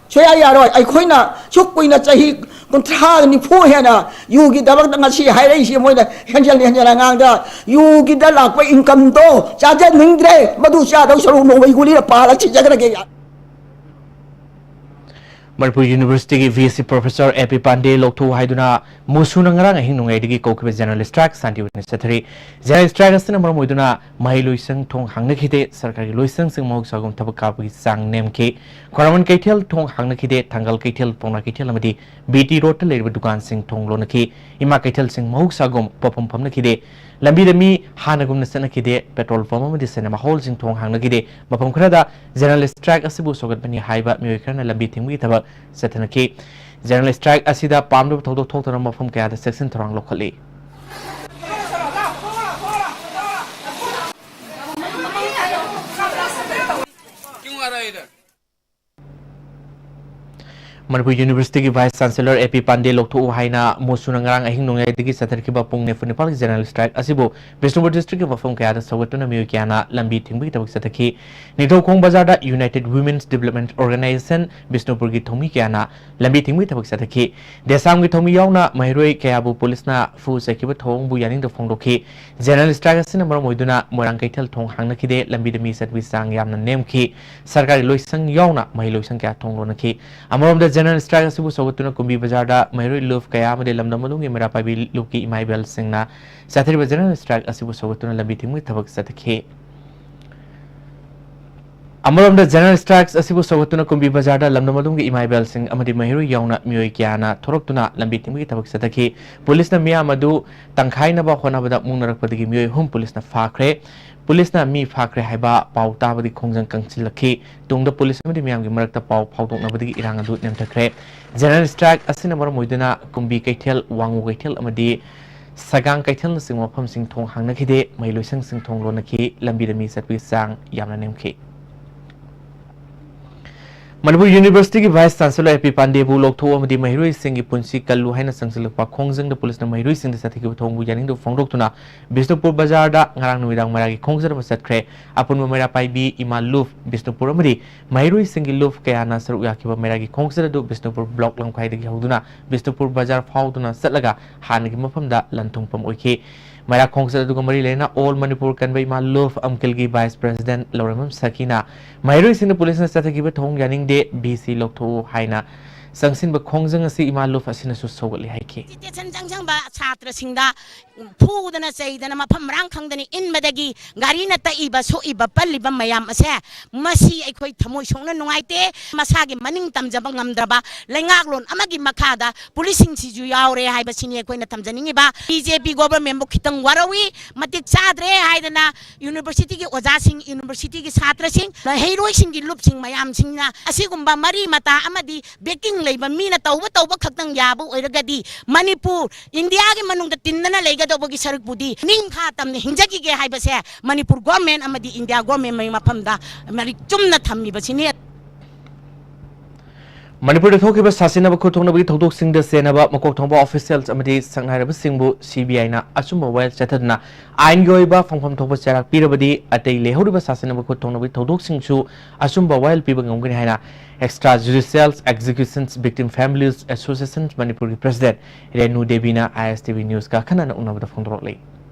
ꯁꯨꯌꯥ ꯌꯥꯔꯣꯏ꯫ ꯑꯩꯈꯣꯏꯅ ꯁꯨꯛ ꯀꯨꯏꯅ ꯆꯍꯤ ꯀꯨꯟꯊ꯭ꯔꯥ ꯅꯤꯐꯨ ꯍꯦꯟꯅ ꯌꯨꯒꯤꯗꯃꯛꯇ ꯉꯁꯤ ꯍꯥꯏꯔꯛꯏꯁꯤ ꯃꯣꯏꯅ ꯍꯦꯟꯖꯟ ꯍꯦꯟꯖꯟꯅ ꯉꯥꯡꯗ ꯌꯨꯒꯤꯗ ꯂꯥꯛꯄ ꯏꯟꯀꯝꯗꯣ ꯆꯥꯖꯅꯤꯡꯗ꯭ꯔꯦ, ꯃꯗꯨ ꯆꯥꯗꯧ ꯁꯔꯨꯛ ꯅꯣꯡꯃꯩ ꯒꯨꯂꯤꯗ ꯄꯥꯜꯂ ꯁꯤꯖꯈ꯭ꯔꯒꯦ꯫ ꯃꯅꯤꯄꯨꯔ ꯌꯨꯅꯤꯚꯔꯁꯤꯇꯤꯒꯤ ꯚꯤ ꯁꯤ ꯄ꯭ꯔꯣꯐꯦꯁꯔ ꯑꯦ ꯄꯤ ꯄꯥꯟꯗꯦ ꯂꯧꯊꯣꯛꯎ ꯍꯥꯏꯗꯨꯅ ꯃꯨꯁꯨꯅ ꯉꯔꯥꯡ ꯑꯍꯤꯡ ꯅꯣꯡꯌꯥꯏꯗꯒꯤ ꯀꯧꯈꯤꯕ ꯖꯦꯅꯔꯦꯜ ꯁ꯭ꯇ꯭ꯔꯥꯏꯛ ꯁꯥꯟꯇꯤ ꯑꯣꯏꯅ ꯆꯠꯊꯔꯤ꯫ ꯖꯦꯅꯔꯦꯜ ꯁ꯭ꯇ꯭ꯔꯥꯏꯛ ꯑꯁꯤꯅ ꯃꯔꯝ ꯑꯣꯏꯗꯨꯅ ꯃꯍꯩꯂꯣꯏꯁꯪ ꯊꯣꯡ ꯍꯥꯡꯅꯈꯤꯗꯦ, ꯁꯔꯀꯥꯔꯒꯤ ꯂꯣꯏꯁꯪꯁꯤꯡ ꯃꯍꯧꯁꯥꯒꯨꯝ ꯊꯕꯛ ꯀꯥꯕꯒꯤ ꯆꯥꯡ ꯅꯦꯝꯈꯤ꯫ ꯈ꯭ꯋꯥꯏꯔꯝꯕꯟ ꯀꯩꯊꯦꯜ ꯊꯣꯡ ꯍꯥꯡꯅꯈꯤꯗꯦ, ꯊꯪꯒꯥꯜ ꯀꯩꯊꯦꯜ, ꯄꯥꯎꯅꯥ ꯀꯩꯊꯦꯜ ꯑꯃꯗꯤ ꯕꯤ ꯇꯤ ꯔꯣꯗꯇ ꯂꯩꯔꯤꯕ ꯗꯨꯀꯥꯟꯁꯤꯡ ꯊꯣꯡ ꯂꯣꯟꯅꯈꯤ꯫ ꯏꯃꯥ ꯀꯩꯊꯦꯜꯁꯤꯡ ꯃꯍꯧꯁꯥꯒꯨꯝ ꯄꯣꯠꯐꯝ ꯐꯝꯅꯈꯤꯗꯦ꯫ ꯂꯝꯕꯤꯗ ꯃꯤ ꯍꯥꯟꯅꯒꯨꯝꯅ ꯆꯠꯅꯈꯤꯗꯦ꯫ ꯄꯦꯇ꯭ꯔꯣꯜ ꯄꯝꯞ ꯑꯃꯗꯤ ꯁꯤꯅꯦꯃꯥ ꯍꯣꯜꯁꯤꯡ ꯊꯣꯡ ꯍꯥꯡꯅꯈꯤꯗꯦ꯫ ꯃꯐꯝ ꯈꯔꯗ ꯖꯦꯅꯔꯦꯜ ꯁ꯭ꯇ꯭ꯔꯥꯏꯛ ꯑꯁꯤꯕꯨ ꯁꯧꯒꯠꯄꯅꯤ ꯍꯥꯏꯕ ꯃꯤꯑꯣꯏ ꯈꯔꯅ ꯂꯝꯕꯤ ꯊꯤꯡꯕꯒꯤ ꯊꯕꯛ ꯆꯠꯊꯅꯈꯤ꯫ ꯖꯦꯅꯔꯦꯜ ꯁ꯭ꯇ꯭ꯔꯥꯏꯛ ꯑꯁꯤꯗ ꯄꯥꯝꯗꯕ ꯊꯧꯗꯣꯛ ꯊꯣꯛꯇꯅꯕ ꯃꯐꯝ ꯀꯌꯥꯗ ꯆꯦꯛꯁꯤꯟ ꯊꯧꯔꯥꯡ ꯂꯧꯈꯠꯂꯤ꯫ क्यों आ रहा है इधर? ꯃꯅꯤꯄꯨꯔ ꯌꯨꯅꯤꯚꯔꯁꯤꯇꯤꯒꯤ ꯚꯥꯏꯁ ꯆꯥꯟꯁꯦꯂꯔ ꯑꯦ ꯄꯤ ꯄꯥꯟꯗꯦ ꯂꯧꯊꯣꯛꯎ ꯍꯥꯏꯅ ꯃꯨꯁꯨꯅ ꯉꯔꯥꯡ ꯑꯍꯤꯡ ꯅꯣꯡꯌꯥꯏꯗꯒꯤ ꯆꯠꯊꯔꯛꯈꯤꯕ ꯄꯨꯡ ꯅꯤꯐꯨ ꯅꯤꯄꯥꯜꯒꯤ ꯖꯦꯅꯔꯦꯜ ꯁ꯭ꯇ꯭ꯔꯥꯏꯛ ꯑꯁꯤꯕꯨ ꯕꯤꯁꯅꯨꯄꯨꯔ ꯗꯤꯁꯇ꯭ꯔꯤꯛꯀꯤ ꯃꯐꯝ ꯀꯌꯥꯗ ꯁꯧꯒꯠꯇꯨꯅ ꯃꯤꯑꯣꯏ ꯀꯌꯥꯅ ꯂꯝꯕꯤ ꯊꯤꯡꯕꯒꯤ ꯊꯕꯛ ꯆꯠꯊꯈꯤ꯫ ꯅꯤꯡꯊꯧꯈꯣꯡ ꯕꯖꯥꯔꯗ ꯌꯨꯅꯥꯏꯇꯦꯗ ꯋꯨꯃꯦꯟꯁ ꯗꯤꯕ꯭ꯂꯞꯃꯦꯟꯠ ꯑꯣꯔꯒꯅꯥꯏꯖꯦꯁꯟ ꯕꯤꯁꯅꯨꯄꯨꯔꯒꯤ ꯊꯧꯃꯤ ꯀꯌꯥꯅ ꯂꯝꯕꯤ ꯊꯤꯡꯕꯒꯤ ꯊꯕꯛ ꯆꯠꯊꯈꯤ꯫ ꯗꯦꯁꯥꯝꯒꯤ ꯊꯧꯃꯤ ꯌꯥꯎꯅ ꯃꯍꯩꯔꯣꯏ ꯀꯌꯥꯕꯨ ꯄꯨꯂꯤꯁꯅ ꯐꯨ ꯆꯩꯈꯤꯕ ꯊꯧꯑꯣꯡꯕꯨ ꯌꯥꯅꯤꯡꯗꯕ ꯐꯣꯡꯗꯣꯛꯈꯤ꯫ ꯖꯦꯅꯔꯦꯜ ꯁ꯭ꯇ꯭ꯔꯥꯏꯛ ꯑꯁꯤꯅ ꯃꯔꯝ ꯑꯣꯏꯗꯨꯅ ꯃꯣꯏꯔꯥꯡ ꯀꯩꯊꯦꯜ ꯊꯣꯡ ꯍꯥꯡꯅꯈꯤꯗꯦ, ꯂꯝꯕꯤꯗ ꯃꯤ ꯆꯠꯄꯒꯤ ꯆꯥꯡ ꯌꯥꯝꯅ ꯅꯦꯝꯈꯤ꯫ ꯁꯔꯀꯥꯔꯒꯤ ꯂꯣꯏꯁꯪ ꯌꯥꯎꯅ ꯃꯍꯩ ꯂꯣꯏꯁꯪ ꯀꯌꯥ ꯊꯣꯡ ꯂꯣꯟꯅꯈꯤ꯫ ꯑꯃꯔꯣꯝꯗ ꯖꯦꯅꯔꯦꯜ ꯁ꯭ꯇ꯭ꯔꯥꯏꯛ ꯑꯁꯤꯕꯨ ꯁꯧꯒꯠꯇꯨꯅ ꯀꯨꯝꯕꯤ ꯕꯖꯥꯔꯗ ꯃꯍꯩꯔꯣꯏ ꯂꯨꯞ ꯀꯌꯥ ꯑꯃꯗꯤ ꯂꯝꯗꯝ ꯃꯅꯨꯡꯒꯤ ꯃꯩꯔꯥ ꯄꯥꯏꯕꯤ ꯂꯨꯞꯀꯤ ꯏꯃꯥ ꯏꯕꯦꯜꯁꯤꯡꯅ ꯆꯠꯊꯔꯤꯕ ꯖꯦꯅꯔꯦꯜ ꯁ꯭ꯇ꯭ꯔꯥꯏꯛ ꯑꯁꯤꯕꯨ ꯁꯧꯒꯠꯇꯨꯅ ꯂꯝꯕꯤ ꯊꯤꯡꯕꯒꯤ ꯊꯕꯛ ꯆꯠꯊꯈꯤ꯫ ꯑꯃꯔꯣꯝꯗ ꯖꯦꯅꯔꯦꯜ ꯁ꯭ꯇ꯭ꯔꯥꯏꯛ ꯑꯁꯤꯕꯨ ꯁꯧꯒꯠꯇꯨꯅ ꯀꯨꯝꯕꯤ ꯕꯖꯥꯔꯗ ꯂꯝꯗꯝ ꯃꯅꯨꯡꯒꯤ ꯏꯃꯥ ꯏꯕꯦꯜꯁꯤꯡ ꯑꯃꯗꯤ ꯃꯍꯩꯔꯣꯏ ꯌꯥꯎꯅ ꯃꯤꯑꯣꯏ ꯀꯌꯥꯅ ꯊꯣꯔꯛꯇꯨꯅ ꯂꯝꯕꯤ ꯊꯤꯡꯕꯒꯤ ꯊꯕꯛ ꯆꯠꯊꯈꯤ꯫ ꯄꯨꯂꯤꯁꯅ ꯃꯤꯌꯥꯝ ꯑꯗꯨ ꯇꯪꯈꯥꯏꯅꯕ ꯍꯣꯠꯅꯕꯗ ꯃꯨꯛꯅꯔꯛꯄꯗꯒꯤ ꯃꯤꯑꯣꯏ ꯑꯍꯨꯝ ꯄꯨꯂꯤꯁꯅ ꯐꯥꯈ꯭ꯔꯦ꯫ ꯄꯨꯂꯤꯁꯅ ꯃꯤ ꯐꯥꯈ꯭ꯔꯦ ꯍꯥꯏꯕ ꯄꯥꯎ ꯇꯥꯕꯗꯒꯤ ꯈꯣꯡꯖꯪ ꯀꯪꯁꯤꯜꯂꯛꯈꯤ꯫ ꯇꯨꯡꯗ ꯄꯨꯂꯤꯁ ꯑꯃꯗꯤ ꯃꯤꯌꯥꯝꯒꯤ ꯃꯔꯛꯇ ꯄꯥꯎ ꯐꯥꯎꯗꯣꯛꯅꯕꯗꯒꯤ ꯏꯔꯥꯡ ꯑꯗꯨ ꯅꯦꯝꯊꯈ꯭ꯔꯦ꯫ ꯖꯦꯅꯔꯦꯜ ꯁ꯭ꯇ꯭ꯔꯥꯏꯛ ꯑꯁꯤꯅ ꯃꯔꯝ ꯑꯣꯏꯗꯨꯅ ꯀꯨꯝꯕꯤ ꯀꯩꯊꯦꯜ, ꯋꯥꯡꯉꯨ ꯀꯩꯊꯦꯜ ꯑꯃꯗꯤ ꯁꯒꯥꯡ ꯀꯩꯊꯦꯜꯅꯆꯤꯡꯕ ꯃꯐꯝꯁꯤꯡ ꯊꯣꯡ ꯍꯥꯡꯅꯈꯤꯗꯦ, ꯃꯍꯩ ꯂꯣꯏꯁꯪꯁꯤꯡ ꯊꯣꯡ ꯂꯣꯟꯅꯈꯤ, ꯂꯝꯕꯤꯗ ꯃꯤ ꯆꯠꯄꯒꯤ ꯆꯥꯡ ꯌꯥꯝꯅ ꯅꯦꯝꯈꯤ꯫ ꯃꯅꯤꯄꯨꯔ ꯌꯨꯅꯤꯚꯔꯁꯤꯇꯤꯒꯤ ꯚꯥꯏꯁ ꯆꯥꯟꯁꯦꯂꯔ ꯑꯦ ꯄꯤ ꯄꯥꯟꯗꯦꯕꯨ ꯂꯧꯊꯣꯛꯎ ꯑꯃꯗꯤ ꯃꯍꯩꯔꯣꯏꯁꯤꯡꯒꯤ ꯄꯨꯟꯁꯤ ꯀꯜꯂꯨ ꯍꯥꯏꯅ ꯆꯪꯁꯤꯜꯂꯛꯄ ꯈꯣꯡꯖꯪꯗ ꯄꯨꯂꯤꯁꯅ ꯃꯍꯩꯔꯣꯏꯁꯤꯡꯗ ꯆꯠꯊꯈꯤꯕ ꯊꯧꯑꯣꯡꯕꯨ ꯌꯥꯅꯤꯡꯗꯕ ꯐꯣꯡꯗꯣꯛꯇꯨꯅ ꯕꯤꯁꯅꯨꯄꯨꯔ ꯕꯖꯥꯔꯗ ꯉꯔꯥꯡ ꯅꯨꯃꯤꯗꯥꯡ ꯃꯩꯔꯥꯒꯤ ꯈꯣꯡꯆꯠ ꯑꯃ ꯆꯠꯈ꯭ꯔꯦ꯫ ꯑꯄꯨꯟꯕ ꯃꯩꯔꯥ ꯄꯥꯏꯕꯤ ꯏꯃꯥ ꯂꯨꯞ ꯕꯤꯁꯅꯨꯄꯨꯔ ꯑꯃꯗꯤ ꯃꯍꯩꯔꯣꯏꯁꯤꯡꯒꯤ ꯂꯨꯞ ꯀꯌꯥꯅ ꯁꯔꯨꯛ ꯌꯥꯈꯤꯕ ꯃꯩꯔꯥꯒꯤ ꯈꯣꯡꯆꯠ ꯑꯗꯨ ꯕꯤꯁꯅꯨꯄꯨꯔ ꯕ꯭ꯂꯣꯛ ꯂꯝꯈꯥꯏꯗꯒꯤ ꯍꯧꯗꯨꯅ ꯕꯤꯁꯅꯨꯄꯨꯔ ꯕꯖꯥꯔ ꯐꯥꯎꯗꯨꯅ ꯆꯠꯂꯒ ꯍꯥꯟꯅꯒꯤ ꯃꯐꯝꯗ ꯂꯟ ꯊꯨꯡꯐꯝ ꯑꯣꯏꯈꯤ꯫ ꯃꯩꯔꯥ ꯈꯣꯡꯆꯠ ꯑꯗꯨꯒ ꯃꯔꯤ ꯂꯩꯅꯅ All Manipur ꯀꯟꯕ ꯏꯃꯥ ꯂꯨꯞ ꯑꯝꯀꯤꯜꯒꯤ vice president ꯂꯧꯔꯦꯝꯕꯝ ꯁꯈꯤꯅ ꯃꯍꯩꯔꯣꯏꯁꯤꯡꯅ ꯄꯨꯂꯤꯁꯅ ꯆꯠꯊꯈꯤꯕ ꯊꯧꯑꯣꯡ ꯌꯥꯅꯤꯡꯗꯦ, ꯚꯤ ꯁꯤ ꯂꯧꯊꯣꯛꯎ ꯍꯥꯏꯅ ꯆꯪꯁꯤꯟꯕ ꯈꯣꯡꯖꯪ ꯑꯁꯤ ꯏꯃꯥ ꯂꯨꯞ ꯑꯁꯤꯅꯁꯨ ꯁꯧꯒꯠꯂꯤ ꯍꯥꯏꯈꯤ꯫ Station ꯆꯪꯁꯤꯟꯕ ꯁꯥꯇ꯭ꯔꯁꯤꯡꯗ ꯐꯨꯗꯅ ꯆꯩꯗꯅ ꯃꯐꯝ ꯃꯔꯥꯡ ꯈꯪꯗꯅ ꯏꯟꯕꯗꯒꯤ ꯒꯥꯔꯤꯅ ꯇꯛꯏꯕ, ꯁꯣꯛꯏꯕ, ꯄꯜꯂꯤꯕ ꯃꯌꯥꯝ ꯑꯁꯦ, ꯃꯁꯤ ꯑꯩꯈꯣꯏ ꯊꯃꯣꯏ ꯁꯣꯛꯅ ꯅꯨꯡꯉꯥꯏꯇꯦ꯫ ꯃꯁꯥꯒꯤ ꯃꯅꯤꯡ ꯇꯝꯖꯕ ꯉꯝꯗ꯭ꯔꯕ ꯂꯩꯉꯥꯛꯂꯣꯟ ꯑꯃꯒꯤ ꯃꯈꯥꯗ ꯄꯨꯂꯤꯁꯁꯤꯡꯁꯤꯁꯨ ꯌꯥꯎꯔꯦ ꯍꯥꯏꯕꯁꯤꯅꯤ ꯑꯩꯈꯣꯏꯅ ꯊꯝꯖꯅꯤꯡꯉꯤꯕ꯫ ꯕꯤ ꯖꯦ ꯄꯤ government ꯕꯨ ꯈꯤꯇꯪ ꯋꯥꯔꯧꯏ꯫ ꯃꯇꯤꯛ ꯆꯥꯗ꯭ꯔꯦ ꯍꯥꯏꯗꯅ university ꯒꯤ ꯑꯣꯖꯥꯁꯤꯡ, university ꯒꯤ ꯁꯥꯇ꯭ꯔꯁꯤꯡ, ꯃꯍꯩꯔꯣꯏꯁꯤꯡꯒꯤ ꯂꯨꯞꯁꯤꯡ ꯃꯌꯥꯝꯁꯤꯡꯅ ꯑꯁꯤꯒꯨꯝꯕ ꯃꯔꯤ ꯃꯇꯥ ꯑꯃꯗꯤ backing ꯂꯩꯕ ꯃꯤꯅ ꯇꯧꯕ ꯇꯧꯕ ꯈꯛꯇꯪ ꯌꯥꯕ ꯑꯣꯏꯔꯒꯗꯤ ꯃꯅꯤꯄꯨꯔ ꯏꯟꯗꯤꯌꯥꯒꯤ ꯃꯅꯨꯡꯗ ꯇꯤꯟꯗꯅ ꯂꯩꯒꯗꯧꯕꯒꯤ ꯁꯔꯨꯛꯄꯨꯗꯤ ꯅꯤꯡꯈꯥ ꯇꯝꯅ ꯍꯤꯡꯖꯈꯤꯒꯦ ꯍꯥꯏꯕꯁꯦ ꯃꯅꯤꯄꯨꯔ government ꯑꯃꯗꯤ ꯏꯟꯗꯤꯌꯥ government ꯒꯤ ꯃꯐꯝꯗ ꯃꯔꯤꯛ ꯆꯨꯝꯅ ꯊꯝꯃꯤꯕꯁꯤꯅꯤ꯫ ꯃꯅꯤꯄꯨꯔꯗ ꯊꯣꯛꯈꯤꯕ ꯁꯥꯁꯤꯟꯅꯕ ꯈꯨꯠ ꯊꯣꯛꯅꯕꯒꯤ ꯊꯧꯗꯣꯛꯁꯤꯡꯗ ꯆꯦꯟꯅꯕ ꯃꯀꯣꯛ ꯊꯣꯡꯕ officials ꯑꯃꯗꯤ ꯁꯛꯅꯥꯏꯔꯕꯁꯤꯡꯕꯨ C B I ꯅ ꯑꯆꯨꯝꯕ ꯋꯥꯌꯦꯜ ꯆꯠꯊꯗꯨꯅ ꯑꯥꯏꯟꯒꯤ ꯑꯣꯏꯕ ꯐꯪꯐꯝ ꯊꯣꯛꯄ ꯆꯩꯔꯥꯛ ꯄꯤꯔꯕꯗꯤ ꯑꯇꯩ ꯂꯩꯍꯧꯔꯤꯕ ꯁꯥꯁꯤꯟꯅꯕ ꯈꯨꯠ ꯊꯣꯛꯅꯕꯒꯤ ꯊꯧꯗꯣꯛꯁꯤꯡꯁꯨ ꯑꯆꯨꯝꯕ ꯋꯥꯌꯦꯜ ꯄꯤꯕ ꯉꯝꯒꯅꯤ ꯍꯥꯏꯅ Extra Judicial Executions Victim Families Association ꯃꯅꯤꯄꯨꯔꯒꯤ president Renu ꯗꯦꯕꯤꯅ I S T V news ꯀ ꯑꯈꯟꯅꯅ ꯎꯅꯕꯗ ꯐꯣꯡꯗꯣꯔꯛꯂꯤ꯫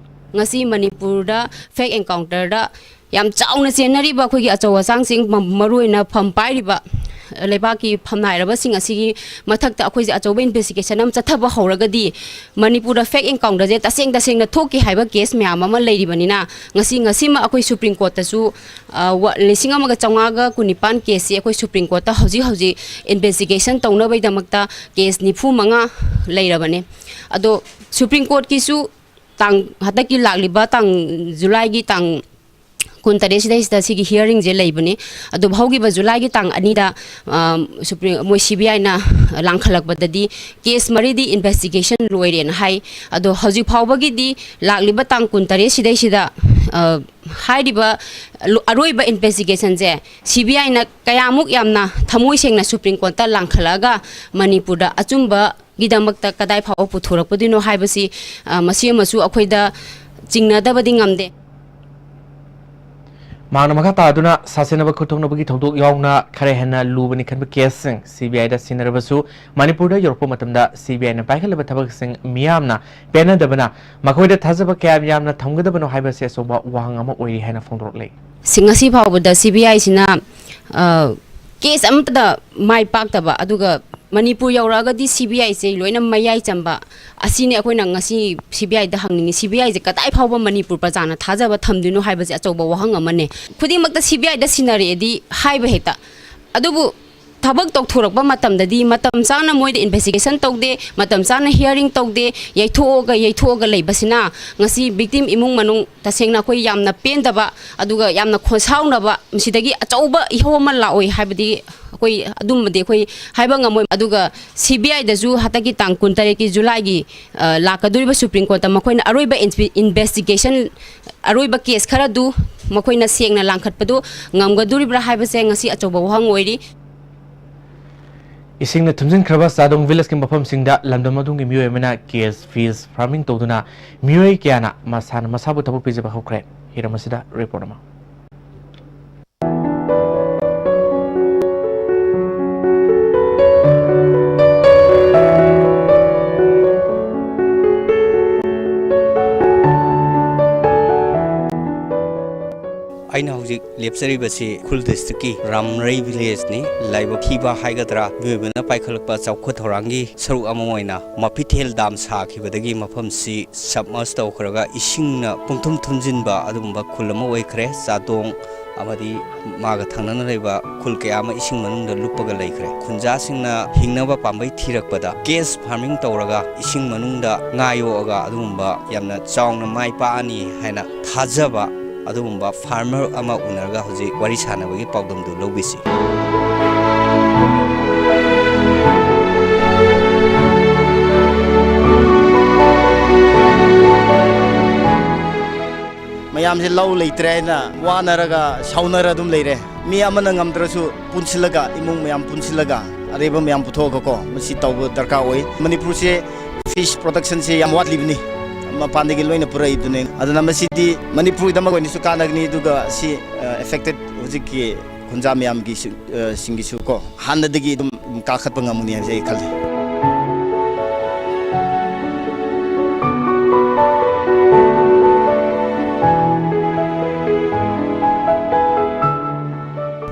ꯉꯁꯤ ꯃꯅꯤꯄꯨꯔꯗ fake encounter ꯗ ꯌꯥꯝ ꯆꯥꯎꯅ ꯆꯦꯟꯅꯔꯤꯕ ꯑꯩꯈꯣꯏꯒꯤ ꯑꯆꯧ ꯑꯁꯥꯡꯁꯤꯡ, ꯃ-, ꯃꯔꯨꯑꯣꯏꯅ ꯐꯝ ꯄꯥꯏꯔꯤꯕ ꯂꯩꯕꯥꯛꯀꯤ ꯐꯝꯅꯥꯏꯔꯕꯁꯤꯡ ꯑꯁꯤꯒꯤ ꯃꯊꯛꯇ ꯑꯩꯈꯣꯏꯁꯦ ꯑꯆꯧꯕ investigation ꯑꯃ ꯆꯠꯊꯕ ꯍꯧꯔꯒꯗꯤ ꯃꯅꯤꯄꯨꯔꯗ fake encounter ꯁꯦ ꯇꯁꯦꯡ ꯇꯁꯦꯡꯅ ꯊꯣꯛꯈꯤ ꯍꯥꯏꯕ case ꯃꯌꯥꯝ ꯑꯃ ꯂꯩꯔꯤꯕꯅꯤꯅ ꯉꯁꯤ, ꯉꯁꯤꯃꯛ ꯑꯩꯈꯣꯏ Supreme Court ꯇꯁꯨ, ꯑ, ꯋꯥ-, ꯂꯤꯁꯤꯡ ꯑꯃꯒ ꯆꯥꯝꯃꯉꯥꯒ ꯀꯨꯟꯅꯤꯄꯥꯟ case ꯁꯤ ꯑꯩꯈꯣꯏ Supreme Court ꯇ ꯍꯧꯖꯤꯛ ꯍꯧꯖꯤꯛ investigation ꯇꯧꯅꯕꯒꯤꯗꯃꯛꯇ case ꯅꯤꯐꯨ ꯃꯉꯥ ꯂꯩꯔꯕꯅꯦ꯫ ꯑꯗꯣ Supreme Court ꯀꯤꯁꯨ ꯇꯥꯡ, ꯍꯟꯗꯛꯀꯤ ꯂꯥꯛꯂꯤꯕ ꯇꯥꯡ, July ꯒꯤ ꯇꯥꯡ ꯀꯨꯟꯇꯔꯦꯠ ꯁꯤꯗꯩꯁꯤꯗ ꯁꯤꯒꯤ hearing ꯁꯦ ꯂꯩꯕꯅꯤ꯫ ꯑꯗꯨꯕꯨ ꯍꯧꯈꯤꯕ July ꯒꯤ ꯇꯥꯡ ꯑꯅꯤꯗ, ꯑ, Supreme, ꯃꯣꯏ C B I ꯅ ꯂꯥꯡꯈꯠꯂꯛꯄꯗꯗꯤ case ꯃꯔꯤꯗꯤ investigation ꯂꯣꯏꯔꯦꯅ ꯍꯥꯏ꯫ ꯑꯗꯣ ꯍꯧꯖꯤꯛ ꯐꯥꯎꯕꯒꯤꯗꯤ ꯂꯥꯛꯂꯤꯕ ꯇꯥꯡ ꯀꯨꯟꯇꯔꯦꯠ ꯁꯤꯗꯩꯁꯤꯗ, ꯑ, ꯍꯥꯏꯔꯤꯕ ꯂꯣ-, ꯑꯔꯣꯏꯕ investigation say C B I ꯅ ꯀꯌꯥꯃꯨꯛ ꯌꯥꯝꯅ ꯊꯃꯣꯏ ꯁꯦꯡꯅ Supreme Court ꯇ ꯂꯥꯡꯈꯠꯂꯛꯑꯒ ꯃꯅꯤꯄꯨꯔꯗ ꯑꯆꯨꯝꯕ ꯒꯤꯗꯃꯛꯇ ꯀꯗꯥꯏ ꯐꯥꯎꯕ ꯄꯨꯊꯣꯔꯛꯄꯗꯣꯏꯅꯣ ꯍꯥꯏꯕꯁꯤ, ꯑ, ꯃꯁꯤ ꯑꯃꯁꯨ ꯑꯩꯈꯣꯏꯗ ꯆꯤꯡꯅꯗꯕꯗꯤ ꯉꯝꯗꯦ꯫ ꯃꯍꯥꯛꯅ ꯃꯈꯥ ꯇꯥꯗꯨꯅ ꯁꯥꯁꯤꯟꯅꯕ ꯈꯨꯠꯊꯣꯛꯅꯕꯒꯤ ꯊꯧꯗꯣꯛ ꯌꯥꯎꯅ ꯈꯔ ꯍꯦꯟꯅ ꯂꯨꯕꯅꯤ ꯈꯟꯕ ꯀꯦꯁꯁꯤꯡ ꯁꯤ ꯕꯤ ꯑꯥꯏꯗ ꯁꯤꯟꯅꯔꯕꯁꯨ, ꯃꯅꯤꯄꯨꯔꯗ ꯌꯧꯔꯛꯄ ꯃꯇꯝꯗ ꯁꯤ ꯕꯤ ꯑꯥꯏꯅ ꯄꯥꯏꯈꯠꯂꯤꯕ ꯊꯕꯛꯁꯤꯡ ꯃꯤꯌꯥꯝꯅ ꯄꯦꯟꯅꯗꯕꯅ ꯃꯈꯣꯏꯗ ꯊꯥꯖꯕ ꯀꯌꯥꯝ ꯌꯥꯝꯅ ꯊꯝꯒꯗꯕꯅꯣ ꯍꯥꯏꯕꯁꯤ ꯑꯆꯧꯕ ꯋꯥꯍꯪ ꯑꯃ ꯑꯣꯏꯔꯤ ꯍꯥꯏꯅ ꯐꯣꯡꯗꯣꯔꯛꯂꯤ꯫ ꯁꯤ ꯉꯁꯤ ꯐꯥꯎꯕꯗ ꯁꯤ ꯕꯤ ꯑꯥꯏꯁꯤꯅ, ꯑ, ꯀꯦꯁ ꯑꯃꯠꯇꯗ ꯃꯥꯏ ꯄꯥꯛꯇꯕ, ꯑꯗꯨꯒ ꯃꯅꯤꯄꯨꯔ ꯌꯧꯔꯛꯑꯒꯗꯤ ꯁꯤ ꯕꯤ ꯑꯥꯏꯁꯦ ꯂꯣꯏꯅ ꯃꯌꯥꯏ ꯆꯝꯕ, ꯑꯁꯤꯅꯤ ꯑꯩꯈꯣꯏꯅ ꯉꯁꯤ ꯁꯤ ꯕꯤ ꯑꯥꯏꯗ ꯍꯪꯅꯤꯡꯉꯤ꯫ ꯁꯤ ꯕꯤ ꯑꯥꯏꯁꯦ ꯀꯗꯥꯏ ꯐꯥꯎꯕ ꯃꯅꯤꯄꯨꯔ ꯄ꯭ꯔꯖꯥꯅ ꯊꯥꯖꯕ ꯊꯝꯗꯣꯏꯅꯣ ꯍꯥꯏꯕꯁꯦ ꯑꯆꯧꯕ ꯋꯥꯍꯪ ꯑꯃꯅꯦ꯫ ꯈꯨꯗꯤꯡꯃꯛꯇ ꯁꯤ ꯕꯤ ꯑꯥꯏꯗ ꯁꯤꯟꯅꯔꯛꯑꯦꯗꯤ ꯍꯥꯏꯕ ꯍꯦꯛꯇ, ꯑꯗꯨꯕꯨ ꯊꯕꯛ ꯇꯧꯊꯣꯔꯛꯄ ꯃꯇꯝꯗꯗꯤ ꯃꯇꯝ ꯆꯥꯅ ꯃꯣꯏꯗ ꯏꯟꯚꯦꯁꯇꯤꯒꯦꯁꯟ ꯇꯧꯗꯦ, ꯃꯇꯝ ꯆꯥꯅ ꯍꯤꯌꯥꯔꯤꯡ ꯇꯧꯗꯦ, ꯌꯩꯊꯣꯛꯑꯒ, ꯌꯩꯊꯣꯛꯑꯒ ꯂꯩꯕꯁꯤꯅ ꯉꯁꯤ ꯚꯤꯛꯇꯤꯝ ꯏꯃꯨꯡ ꯃꯅꯨꯡ ꯇꯁꯦꯡꯅ ꯑꯩꯈꯣꯏ ꯌꯥꯝꯅ ꯄꯦꯟꯗꯕ, ꯑꯗꯨꯒ ꯌꯥꯝꯅ ꯈꯣꯟꯁꯥꯎꯅꯕ, ꯃꯁꯤꯗꯒꯤ ꯑꯆꯧꯕ ꯏꯍꯧ ꯑꯃ ꯂꯥꯛꯑꯣꯏ ꯍꯥꯏꯕꯗꯤ ꯑꯩꯈꯣꯏ ꯑꯗꯨꯝꯕꯗꯤ ꯑꯩꯈꯣꯏ ꯍꯥꯏꯕ ꯉꯝꯃꯣꯏ꯫ ꯑꯗꯨꯒ ꯁꯤ ꯕꯤ ꯑꯥꯏꯗꯁꯨ ꯍꯟꯗꯛꯀꯤ ꯇꯥꯡ ꯀꯨꯟꯇꯔꯦꯠꯀꯤ ꯖꯨꯂꯥꯏꯒꯤ, ꯑ, ꯂꯥꯛꯀꯗꯧꯔꯤꯕ ꯁꯨꯄ꯭ꯔꯤꯝ ꯀꯣꯔꯠꯇ ꯃꯈꯣꯏꯅ ꯑꯔꯣꯏꯕ ꯏꯟꯁꯄꯤ-, ꯏꯟꯚꯦꯁꯇꯤꯒꯦꯁꯟ, ꯑꯔꯣꯏꯕ ꯀꯦꯁ ꯈꯔꯗꯨ ꯃꯈꯣꯏꯅ ꯁꯦꯡꯅ ꯂꯥꯡꯈꯠꯄꯗꯨ ꯉꯝꯒꯗꯧꯔꯤꯕ꯭ꯔꯥ ꯍꯥꯏꯕꯁꯦ ꯉꯁꯤ ꯑꯆꯧꯕ ꯋꯥꯍꯪ ꯑꯣꯏꯔꯤ꯫ ꯏꯁꯤꯡꯅ ꯊꯨꯝꯖꯤꯟꯈ꯭ꯔꯕ ꯆꯥꯗꯣꯡ ꯚꯤꯂꯦꯖꯀꯤ ꯃꯐꯝꯁꯤꯡꯗ ꯂꯝꯗꯝ ꯑꯗꯨꯒꯤ ꯃꯤꯑꯣꯏ ꯑꯃꯅ ꯀꯦꯁ ꯐꯤꯁ ꯐꯥꯔꯃꯤꯡ ꯇꯧꯗꯨꯅ ꯃꯤꯑꯣꯏ ꯀꯌꯥꯅ ꯃꯁꯥꯅ ꯃꯁꯥꯕꯨ ꯊꯕꯛ ꯄꯤꯖꯕ ꯍꯧꯈ꯭ꯔꯦ꯫ ꯍꯤꯔꯝ ꯑꯁꯤꯗ ꯔꯤꯄꯣꯔꯠ ꯑꯃ꯫ ꯑꯩꯅ ꯍꯧꯖꯤꯛ ꯂꯦꯞꯆꯔꯤꯕꯁꯤ ꯎꯈ꯭ꯔꯨꯜ ꯗꯤꯁꯇ꯭ꯔꯤꯛꯀꯤ ꯔꯥꯝꯔꯩ ꯚꯤꯂꯦꯖꯅꯤ꯫ ꯂꯥꯏꯕꯛ ꯊꯤꯕ ꯍꯥꯏꯒꯗ꯭ꯔꯥ, ꯃꯤꯑꯣꯏꯕꯅ ꯄꯥꯏꯈꯠꯂꯛꯄ ꯆꯥꯎꯈꯠ ꯊꯧꯔꯥꯡꯒꯤ ꯁꯔꯨꯛ ꯑꯃ ꯑꯣꯏꯅ ꯃꯐꯤꯊꯦꯜ ꯗꯥꯝ ꯁꯥꯈꯤꯕꯗꯒꯤ ꯃꯐꯝꯁꯤ ꯁꯕꯃꯔꯖ ꯇꯧꯈ꯭ꯔꯒ ꯏꯁꯤꯡꯅ ꯄꯨꯡꯊꯨꯝ ꯊꯨꯝꯖꯤꯟꯕ ꯑꯗꯨꯒꯨꯝꯕ ꯈꯨꯜ ꯑꯃ ꯑꯣꯏꯈ꯭ꯔꯦ꯫ ꯆꯥꯗꯣꯡ ꯑꯃꯗꯤ ꯃꯥꯒ ꯊꯪꯅꯅ ꯂꯩꯕ ꯈꯨꯜ ꯀꯌꯥ ꯑꯃ ꯏꯁꯤꯡ ꯃꯅꯨꯡꯗ ꯂꯨꯞꯄꯒ ꯂꯩꯈ꯭ꯔꯦ꯫ ꯈꯨꯟꯖꯥꯁꯤꯡꯅ ꯍꯤꯡꯅꯕ ꯄꯥꯝꯕꯩ ꯊꯤꯔꯛꯄꯗ ꯀꯦꯁ ꯐꯥꯔꯃꯤꯡ ꯇꯧꯔꯒ ꯏꯁꯤꯡ ꯃꯅꯨꯡꯗ ꯉꯥ ꯌꯣꯛꯑꯒ ꯑꯗꯨꯒꯨꯝꯕ ꯌꯥꯝꯅ ꯆꯥꯎꯅ ꯃꯥꯏ ꯄꯥꯛꯑꯅꯤ ꯍꯥꯏꯅ ꯊꯥꯖꯕ ꯑꯗꯨꯒꯨꯝꯕ ꯐꯥꯔꯃꯔ ꯑꯃ ꯎꯅꯔꯒ ꯍꯧꯖꯤꯛ ꯋꯥꯔꯤ ꯁꯥꯟꯅꯕꯒꯤ ꯄꯥꯎꯗꯝꯗꯨ ꯂꯧꯕꯤꯁꯤ꯫ ꯃꯌꯥꯝꯁꯦ ꯂꯧ ꯂꯩꯇ꯭ꯔꯦ ꯍꯥꯏꯅ ꯋꯥꯅꯔꯒ ꯁꯥꯎꯅꯔ ꯑꯗꯨꯝ ꯂꯩꯔꯦ꯫ ꯃꯤ ꯑꯃꯅ ꯉꯝꯗ꯭ꯔꯁꯨ ꯄꯨꯟꯁꯤꯜꯂꯒ, ꯏꯃꯨꯡ ꯃꯌꯥꯝ ꯄꯨꯟꯁꯤꯜꯂꯒ ꯑꯔꯩꯕ ꯃꯌꯥꯝ ꯄꯨꯊꯣꯛꯑꯒꯀꯣ, ꯃꯁꯤ ꯇꯧꯕ ꯗꯔꯀꯥꯔ ꯑꯣꯏ꯫ ꯃꯅꯤꯄꯨꯔꯁꯦ ꯐꯤꯁ ꯄ꯭ꯔꯣꯗꯛꯁꯟꯁꯦ ꯌꯥꯝ ꯋꯥꯠꯂꯤꯕꯅꯤ꯫ ꯃꯄꯥꯟꯗꯒꯤ ꯂꯣꯏꯅ ꯄꯨꯔꯛꯏꯗꯨꯅꯦ꯫ ꯑꯗꯨꯅ ꯃꯁꯤꯗꯤ ꯃꯅꯤꯄꯨꯔꯒꯤꯗꯃꯛ ꯑꯣꯏꯅꯁꯨ ꯀꯥꯟꯅꯒꯅꯤ, ꯑꯗꯨꯒ ꯁꯤ, ꯑ, affected ꯍꯧꯖꯤꯛꯀꯤ ꯈꯨꯟꯖꯥ ꯃꯌꯥꯝꯒꯤꯁꯨ, ꯑ, ꯁꯤꯡꯒꯤꯁꯨ ꯀꯣ, ꯍꯥꯟꯅꯗꯒꯤ ꯑꯗꯨꯝ ꯀꯥꯈꯠꯄ ꯉꯝꯒꯅꯤ ꯍꯥꯏꯕꯁꯦ ꯑꯩ ꯈꯜꯂꯤ꯫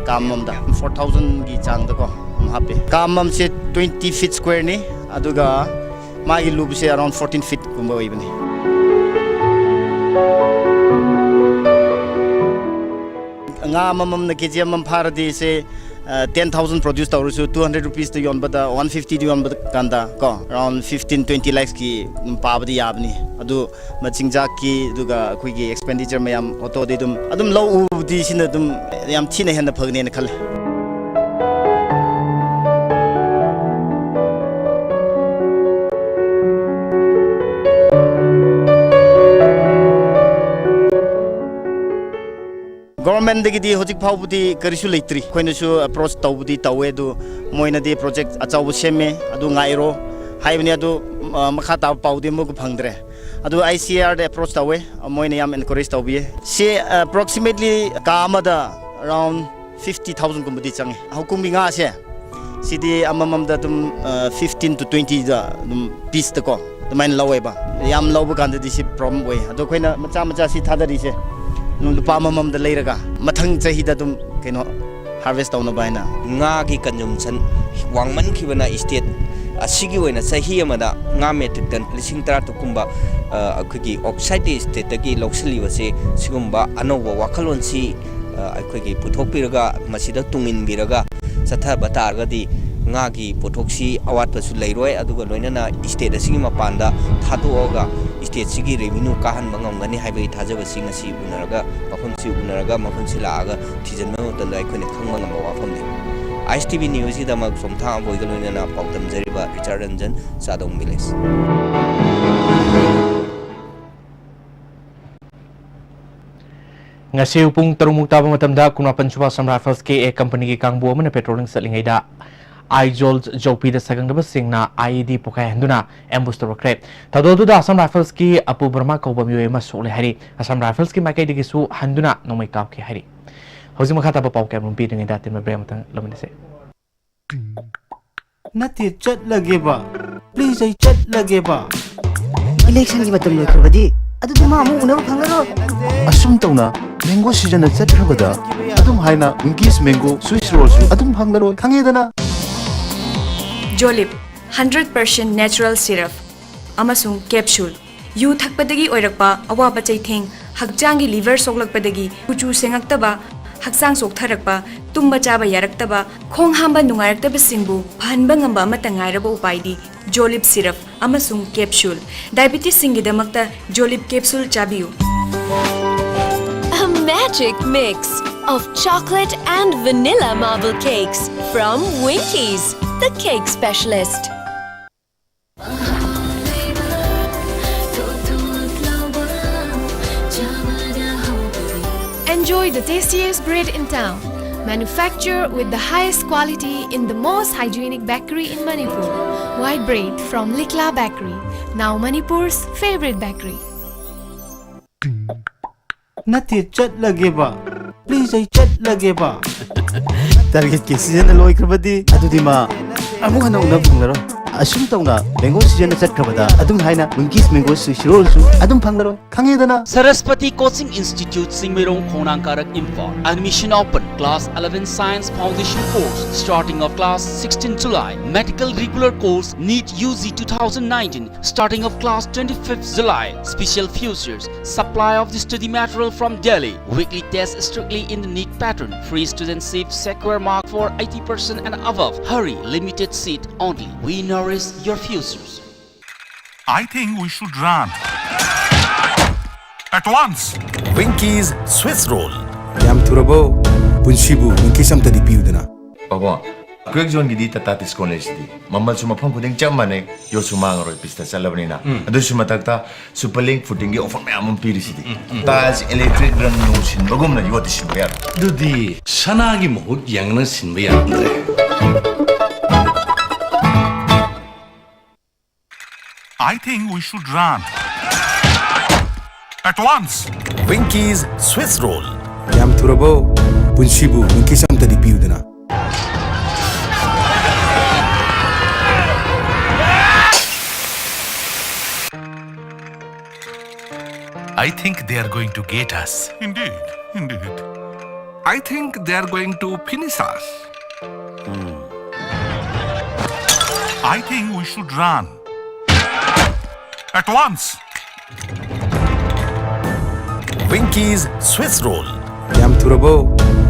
ꯀꯥ ꯑꯃꯃꯝꯗ four thousand ꯒꯤ ꯆꯥꯡꯗꯀꯣ ꯑꯗꯨꯝ ꯍꯥꯞꯄꯦ꯫ ꯀꯥ ꯑꯃꯃꯝꯁꯦ twenty feet square ꯅꯤ, ꯑꯗꯨꯒ ꯃꯥꯒꯤ ꯂꯨꯕꯁꯦ around fourteen feet ꯀꯨꯝꯕ ꯑꯣꯏꯕꯅꯤ꯫ ꯉꯥ ꯑꯃꯃꯝꯅ K G ꯑꯃꯃꯝ ꯐꯥꯔꯗꯤ ꯁꯦ, ꯑ, ten thousand produce ꯇꯧꯔꯁꯨ, two hundred rupees ꯇ ꯌꯣꯟꯕꯗ, one fifty ꯗ ꯌꯣꯟꯕ ꯀꯥꯟꯗ ꯀꯣ, around fifteen, twenty lakhs ꯀꯤ ꯑꯗꯨꯝ ꯄꯥꯕꯗꯤ ꯌꯥꯕꯅꯤ꯫ ꯑꯗꯨ ꯃꯆꯤꯟꯖꯥꯛꯀꯤ, ꯑꯗꯨꯒ ꯑꯩꯈꯣꯏꯒꯤ expenditure ꯃꯌꯥꯝ ꯑꯣꯇꯣꯗꯤ ꯑꯗꯨꯝ, ꯑꯗꯨꯝ ꯂꯧ ꯎꯕꯗꯤ ꯁꯤꯅ ꯑꯗꯨꯝ ꯌꯥꯝ ꯊꯤꯅ ꯍꯦꯟꯅ ꯐꯒꯅꯦꯅ ꯈꯜꯂꯦ꯫ Government ꯇꯒꯤꯗꯤ ꯍꯧꯖꯤꯛ ꯐꯥꯎꯕꯗꯤ ꯀꯔꯤꯁꯨ ꯂꯩꯇ꯭ꯔꯤ꯫ ꯑꯩꯈꯣꯏꯅꯁꯨ approach ꯇꯧꯕꯗꯤ ꯇꯧꯋꯦ, ꯑꯗꯨ ꯃꯣꯏꯅꯗꯤ project ꯑꯆꯧꯕ ꯁꯦꯝꯃꯦ, ꯑꯗꯨ ꯉꯥꯏꯔꯣ ꯍꯥꯏꯕꯅꯤ꯫ ꯑꯗꯨ, ꯑ, ꯃꯈꯥ ꯇꯥꯕ ꯄꯥꯎꯗꯤ ꯑꯃꯨꯛ ꯐꯪꯗ꯭ꯔꯦ꯫ ꯑꯗꯨ I C A R the approach ꯇꯧꯋꯦ, ꯃꯣꯏꯅ ꯌꯥꯝ encourage ꯇꯧꯕꯤꯌꯦ꯫ ꯁꯤ, ꯑ, approximately ꯀꯥ ꯑꯃꯗ around fifty thousand ꯀꯨꯝꯕꯗꯤ ꯆꯪꯉꯦ꯫ ꯍꯧꯀꯨꯝꯒꯤ ꯉꯥꯁꯦ ꯁꯤꯗꯤ ꯑꯃꯃꯝꯗ ꯑꯗꯨꯝ, ꯑ, fifteen to twenty ꯗ ꯑꯗꯨꯝ piece ꯇꯀꯣ ꯑꯗꯨꯃꯥꯏꯅ ꯂꯧꯋꯦꯕ꯫ ꯌꯥꯝ ꯂꯧꯕ ꯀꯥꯟꯗꯗꯤ ꯁꯤ problem ꯑꯣꯏ꯫ ꯑꯗꯣ ꯑꯩꯈꯣꯏꯅ ꯃꯆꯥ ꯃꯆꯥ ꯁꯤ ꯊꯥꯗꯔꯤꯁꯦ ꯑꯗꯨꯝ ꯂꯨꯄꯥ ꯑꯃꯃꯝꯗ ꯂꯩꯔꯒ ꯃꯊꯪ ꯆꯍꯤꯗ ꯑꯗꯨꯝ ꯀꯩꯅꯣ harvest ꯇꯧꯅꯕ ꯍꯥꯏꯅ꯫ ꯉꯥꯒꯤ consumption ꯋꯥꯡꯃꯟꯈꯤꯕꯅ state ꯑꯁꯤꯒꯤ ꯑꯣꯏꯅ ꯆꯍꯤ ꯑꯃꯗ ꯉꯥ metric ton ꯂꯤꯁꯤꯡ ꯇꯔꯥ ꯇꯔꯨꯛ ꯀꯨꯝꯕ, ꯑ, ꯑꯩꯈꯣꯏꯒꯤ outside state ꯇꯒꯤ ꯂꯧꯁꯤꯜꯂꯤꯕꯁꯦ, ꯁꯤꯒꯨꯝꯕ ꯑꯅꯧꯕ ꯋꯥꯈꯜꯂꯣꯟꯁꯤ, ꯑ, ꯑꯩꯈꯣꯏꯒꯤ ꯄꯨꯊꯣꯛꯄꯤꯔꯒ, ꯃꯁꯤꯗ ꯇꯨꯡꯏꯟꯕꯤꯔꯒ ꯆꯠꯊꯕ ꯇꯥꯔꯒꯗꯤ ꯉꯥꯒꯤ ꯄꯣꯠꯊꯣꯛꯁꯤ ꯑꯋꯥꯠꯄꯁꯨ ꯂꯩꯔꯣꯏ, ꯑꯗꯨꯒ ꯂꯣꯏꯅꯅ state ꯑꯁꯤꯒꯤ ꯃꯄꯥꯟꯗ ꯊꯥꯗꯣꯛꯑꯒ state ꯁꯤꯒꯤ revenue ꯀꯥꯍꯟꯕ ꯉꯝꯒꯅꯤ ꯍꯥꯏꯕꯒꯤ ꯊꯥꯖꯕꯁꯤ ꯉꯁꯤ ꯎꯅꯔꯒ, ꯃꯐꯝꯁꯤ ꯎꯅꯔꯒ, ꯃꯐꯝꯁꯤ ꯂꯥꯛꯑꯒ ꯊꯤꯖꯤꯟꯕ ꯃꯇꯝꯗ ꯑꯩꯈꯣꯏꯅ ꯈꯪꯕ ꯉꯝꯕ ꯋꯥꯐꯝꯅꯤ꯫ I S T V news ꯒꯤꯗꯃꯛ ꯁꯣꯝꯊꯥ ꯑꯕꯣꯏꯒ ꯂꯣꯏꯅꯅ ꯄꯥꯎꯗꯝꯖꯔꯤꯕ ꯔꯤꯆꯥꯔꯗ ꯔꯟꯖꯟ, ꯆꯥꯗꯣꯡ village꯫ ꯉꯁꯤ ꯄꯨꯡ ꯇꯔꯨꯛ ꯃꯨꯛ ꯇꯥꯕ ꯃꯇꯝꯗ ꯀꯨꯟꯃꯥꯄꯟ ꯁꯨꯕ Assam Rifles K A company ꯒꯤ ꯀꯥꯡꯕꯨ ꯑꯃꯅ patrolling ꯆꯠꯂꯤꯉꯩꯗ ꯑꯥꯏꯖꯣꯜ ꯆꯧꯄꯤꯗ ꯁꯥꯒꯪꯅꯕꯁꯤꯡꯅ IED ꯄꯣꯈꯥꯏꯍꯟꯗꯨꯅ ambush ꯇꯧꯔꯛꯈ꯭ꯔꯦ꯫ ꯊꯧꯗꯣꯛ ꯑꯗꯨꯗ ꯑꯁꯥꯝ ꯔꯥꯏꯐꯜꯁꯀꯤ ꯑꯄꯨ ꯕꯔꯃꯥ ꯀꯧꯕ ꯃꯤꯑꯣꯏ ꯑꯃ ꯁꯣꯛꯂꯦ ꯍꯥꯏꯔꯤ꯫ ꯑꯁꯥꯝ ꯔꯥꯏꯐꯜꯁꯀꯤ ꯃꯥꯏꯀꯩꯗꯒꯤꯁꯨ ꯍꯟꯗꯨꯅ ꯅꯣꯡꯃꯩ ꯀꯥꯞꯈꯤ ꯍꯥꯏꯔꯤ꯫ ꯍꯧꯖꯤꯛ ꯃꯈꯥ ꯇꯥꯕ ꯄꯥꯎ ꯀꯌꯥꯃꯔꯨꯝ ꯄꯤꯗ꯭ꯔꯤꯉꯩꯗ ꯑꯇꯦꯟꯕ break ꯑꯃꯇꯪ ꯂꯧꯃꯤꯟꯅꯁꯤ꯫ ꯅꯠꯇꯦ, ꯆꯠꯂꯒꯦꯕ꯫ Please, ꯑꯩ ꯆꯠꯂꯒꯦꯕ꯫ ꯏꯂꯦꯛꯁꯟꯒꯤ ꯃꯇꯝ ꯂꯣꯏꯈ꯭ꯔꯕꯗꯤ ꯑꯗꯨꯗꯤ ꯃꯥ ꯑꯃꯨꯛ ꯎꯅꯕ ꯐꯪꯉꯔꯣꯏ꯫ ꯑꯁꯨꯝ ꯇꯧꯅ ꯃꯦꯡꯒꯣ ꯁꯤꯖꯟꯅ ꯆꯠꯈ꯭ꯔꯕꯗ ꯑꯗꯨꯝ ꯍꯥꯏꯅ ꯋꯤꯡꯀꯤꯁ ꯃꯦꯡꯒꯣ ꯁ꯭ꯋꯤꯁ ꯔꯣꯜꯁꯨ ꯑꯗꯨꯝ ꯐꯪꯂꯔꯣꯏ, ꯈꯪꯉꯦꯗꯅ꯫ ꯖꯣꯂꯤꯞ ꯍꯟꯗ꯭ꯔꯦꯠ ꯄꯔꯁꯦꯟ ꯅꯦꯆꯔꯦꯜ ꯁꯤꯔꯞ ꯑꯃꯁꯨꯡ ꯀꯦꯞꯁꯨꯜ꯫ ꯌꯨ ꯊꯛꯄꯗꯒꯤ ꯑꯣꯏꯔꯛꯄ ꯑꯋꯥꯕ ꯆꯩꯊꯦꯡ, ꯍꯛꯆꯥꯡꯒꯤ ꯂꯤꯚꯔ ꯁꯣꯛꯂꯛꯄꯗꯒꯤ ꯀꯨꯆꯨ ꯁꯦꯡꯉꯛꯇꯕ, ꯍꯛꯆꯥꯡ ꯆꯣꯛꯊꯔꯛꯄ, ꯇꯨꯝꯕ ꯆꯥꯕ ꯌꯥꯔꯛꯇꯕ, ꯈꯣꯡ ꯍꯥꯝꯕ ꯅꯨꯡꯉꯥꯏꯔꯛꯇꯕꯁꯤꯡꯕꯨ ꯐꯍꯟꯕ ꯉꯝꯕ ꯑꯃꯠꯇ ꯉꯥꯏꯔꯕ ꯎꯄꯥꯏꯗꯤ ꯖꯣꯂꯤꯞ ꯁꯤꯔꯞ ꯑꯃꯁꯨꯡ ꯀꯦꯞꯁꯨꯜ꯫ ꯗꯥꯏꯕꯤꯇꯤꯁꯁꯤꯡꯒꯤꯗꯃꯛꯇ ꯖꯣꯂꯤꯞ ꯀꯦꯞꯁꯨꯜ ꯆꯥꯕꯤꯌꯨ꯫ A magic mix of chocolate and vanilla marble cakes from Winkies, the cake specialist. Enjoy the tastiest bread in town. Manufactured with the highest quality in the most hygienic bakery in Manipur. White bread from Likla Bakery, now Manipur's favorite bakery. ꯅꯠꯇꯦ, ꯆꯠꯂꯒꯦꯕ꯫ Please, ꯑꯩ ꯆꯠꯂꯒꯦꯕ꯫ ꯇꯥꯔꯒꯦꯠꯀꯤ ꯁꯤꯖꯟꯅ ꯂꯣꯏꯈ꯭ꯔꯕꯗꯤ ꯑꯗꯨꯗꯤ ꯃꯥ ꯑꯃꯨꯛ ꯍꯟꯅ ꯎꯅꯕ ꯐꯪꯂꯔꯣꯏ꯫ ꯑꯁꯨꯝ ꯇꯧꯅ ꯃꯦꯡꯒꯣ ꯁꯤꯖꯟꯅ ꯆꯠꯈ꯭ꯔꯕꯗ ꯑꯗꯨꯝ ꯍꯥꯏꯅ ꯋꯤꯡꯀꯤꯁ ꯃꯦꯡꯒꯣ ꯁ꯭ꯋꯤꯁ ꯔꯣꯜꯁꯨ ꯑꯗꯨꯝ ꯐꯪꯂꯔꯣꯏ, ꯈꯪꯉꯦꯗꯅ꯫ Saraswati Coaching Institute, ꯆꯤꯡꯃꯩꯔꯣꯡ ꯈꯣꯡꯅꯥꯡ ꯀꯥꯔꯛ Imphal. Admission open. Class eleven Science Foundation course starting of class sixteen July. Medical regular course NEET UG two thousand nineteen starting of class twenty-fifth July. Special features: supply of the study material from Delhi. Weekly test strictly in the NEET pattern. Free student seat, secure mark for eighty percent and above. Hurry, limited seat only. We nourish your futures. I think we should run. At once. Winkies Swiss Roll. ꯌꯥꯝ ꯊꯨꯔꯕꯣ? ꯄꯨꯟꯁꯤꯕꯨ ꯋꯤꯡꯀꯤꯁ ꯑꯝꯇꯗꯤ ꯄꯤꯌꯨꯗꯅ꯫ ꯄꯥꯕꯨꯡ, ꯀ꯭ꯋꯦꯛ ꯖꯣꯟꯒꯤꯗꯤ ꯇꯥꯇꯥ ꯗꯤꯁꯀꯥꯎꯟ ꯂꯩꯁꯤꯗꯤ꯫ ꯃꯃꯜꯁꯨ ꯃꯐꯝ ꯈꯨꯗꯤꯡ ꯆꯞ ꯃꯥꯟꯅꯩ, ꯌꯣꯠꯁꯨ ꯃꯥꯡꯉꯔꯣꯏ ꯄꯤꯁꯇ ꯆꯠꯂꯕꯅꯤꯅ꯫ ꯑꯗꯨꯁꯨ ꯃꯊꯛꯇ ꯁꯨꯄꯔ ꯂꯤꯡ ꯐꯨꯇꯤꯡꯒꯤ ꯑꯣꯐꯔ ꯃꯌꯥꯝ ꯑꯃ ꯄꯤꯔꯤꯁꯤꯗꯤ꯫ ꯇꯥꯏꯜꯁ ꯏꯂꯦꯛꯇ꯭ꯔꯤꯛ ꯔꯪ ꯅꯨꯡ ꯁꯤꯟꯕꯒꯨꯝꯅ ꯌꯣꯠꯇꯤ ꯁꯤꯟꯕ ꯌꯥꯔꯣꯏ꯫ ꯑꯗꯨꯗꯤ ꯁꯅꯥꯒꯤ ꯃꯍꯨꯠ ꯌꯦꯡꯅ ꯁꯤꯟꯕ ꯌꯥꯔꯝꯗ꯭ꯔꯦ꯫ I think we should run. At once. Winky's Swiss Roll. ꯌꯥꯝ ꯊꯨꯔꯕꯣ? ꯄꯨꯟꯁꯤꯕꯨ ꯋꯤꯡꯀꯤꯁ ꯑꯝꯇꯗꯤ ꯄꯤꯌꯨꯗꯅ꯫ I think they are going to get us. Indeed, indeed. I think they are going to finish us. I think we should run. At once. Winky's Swiss Roll. ꯌꯥꯝ ꯊꯨꯔꯕꯣ?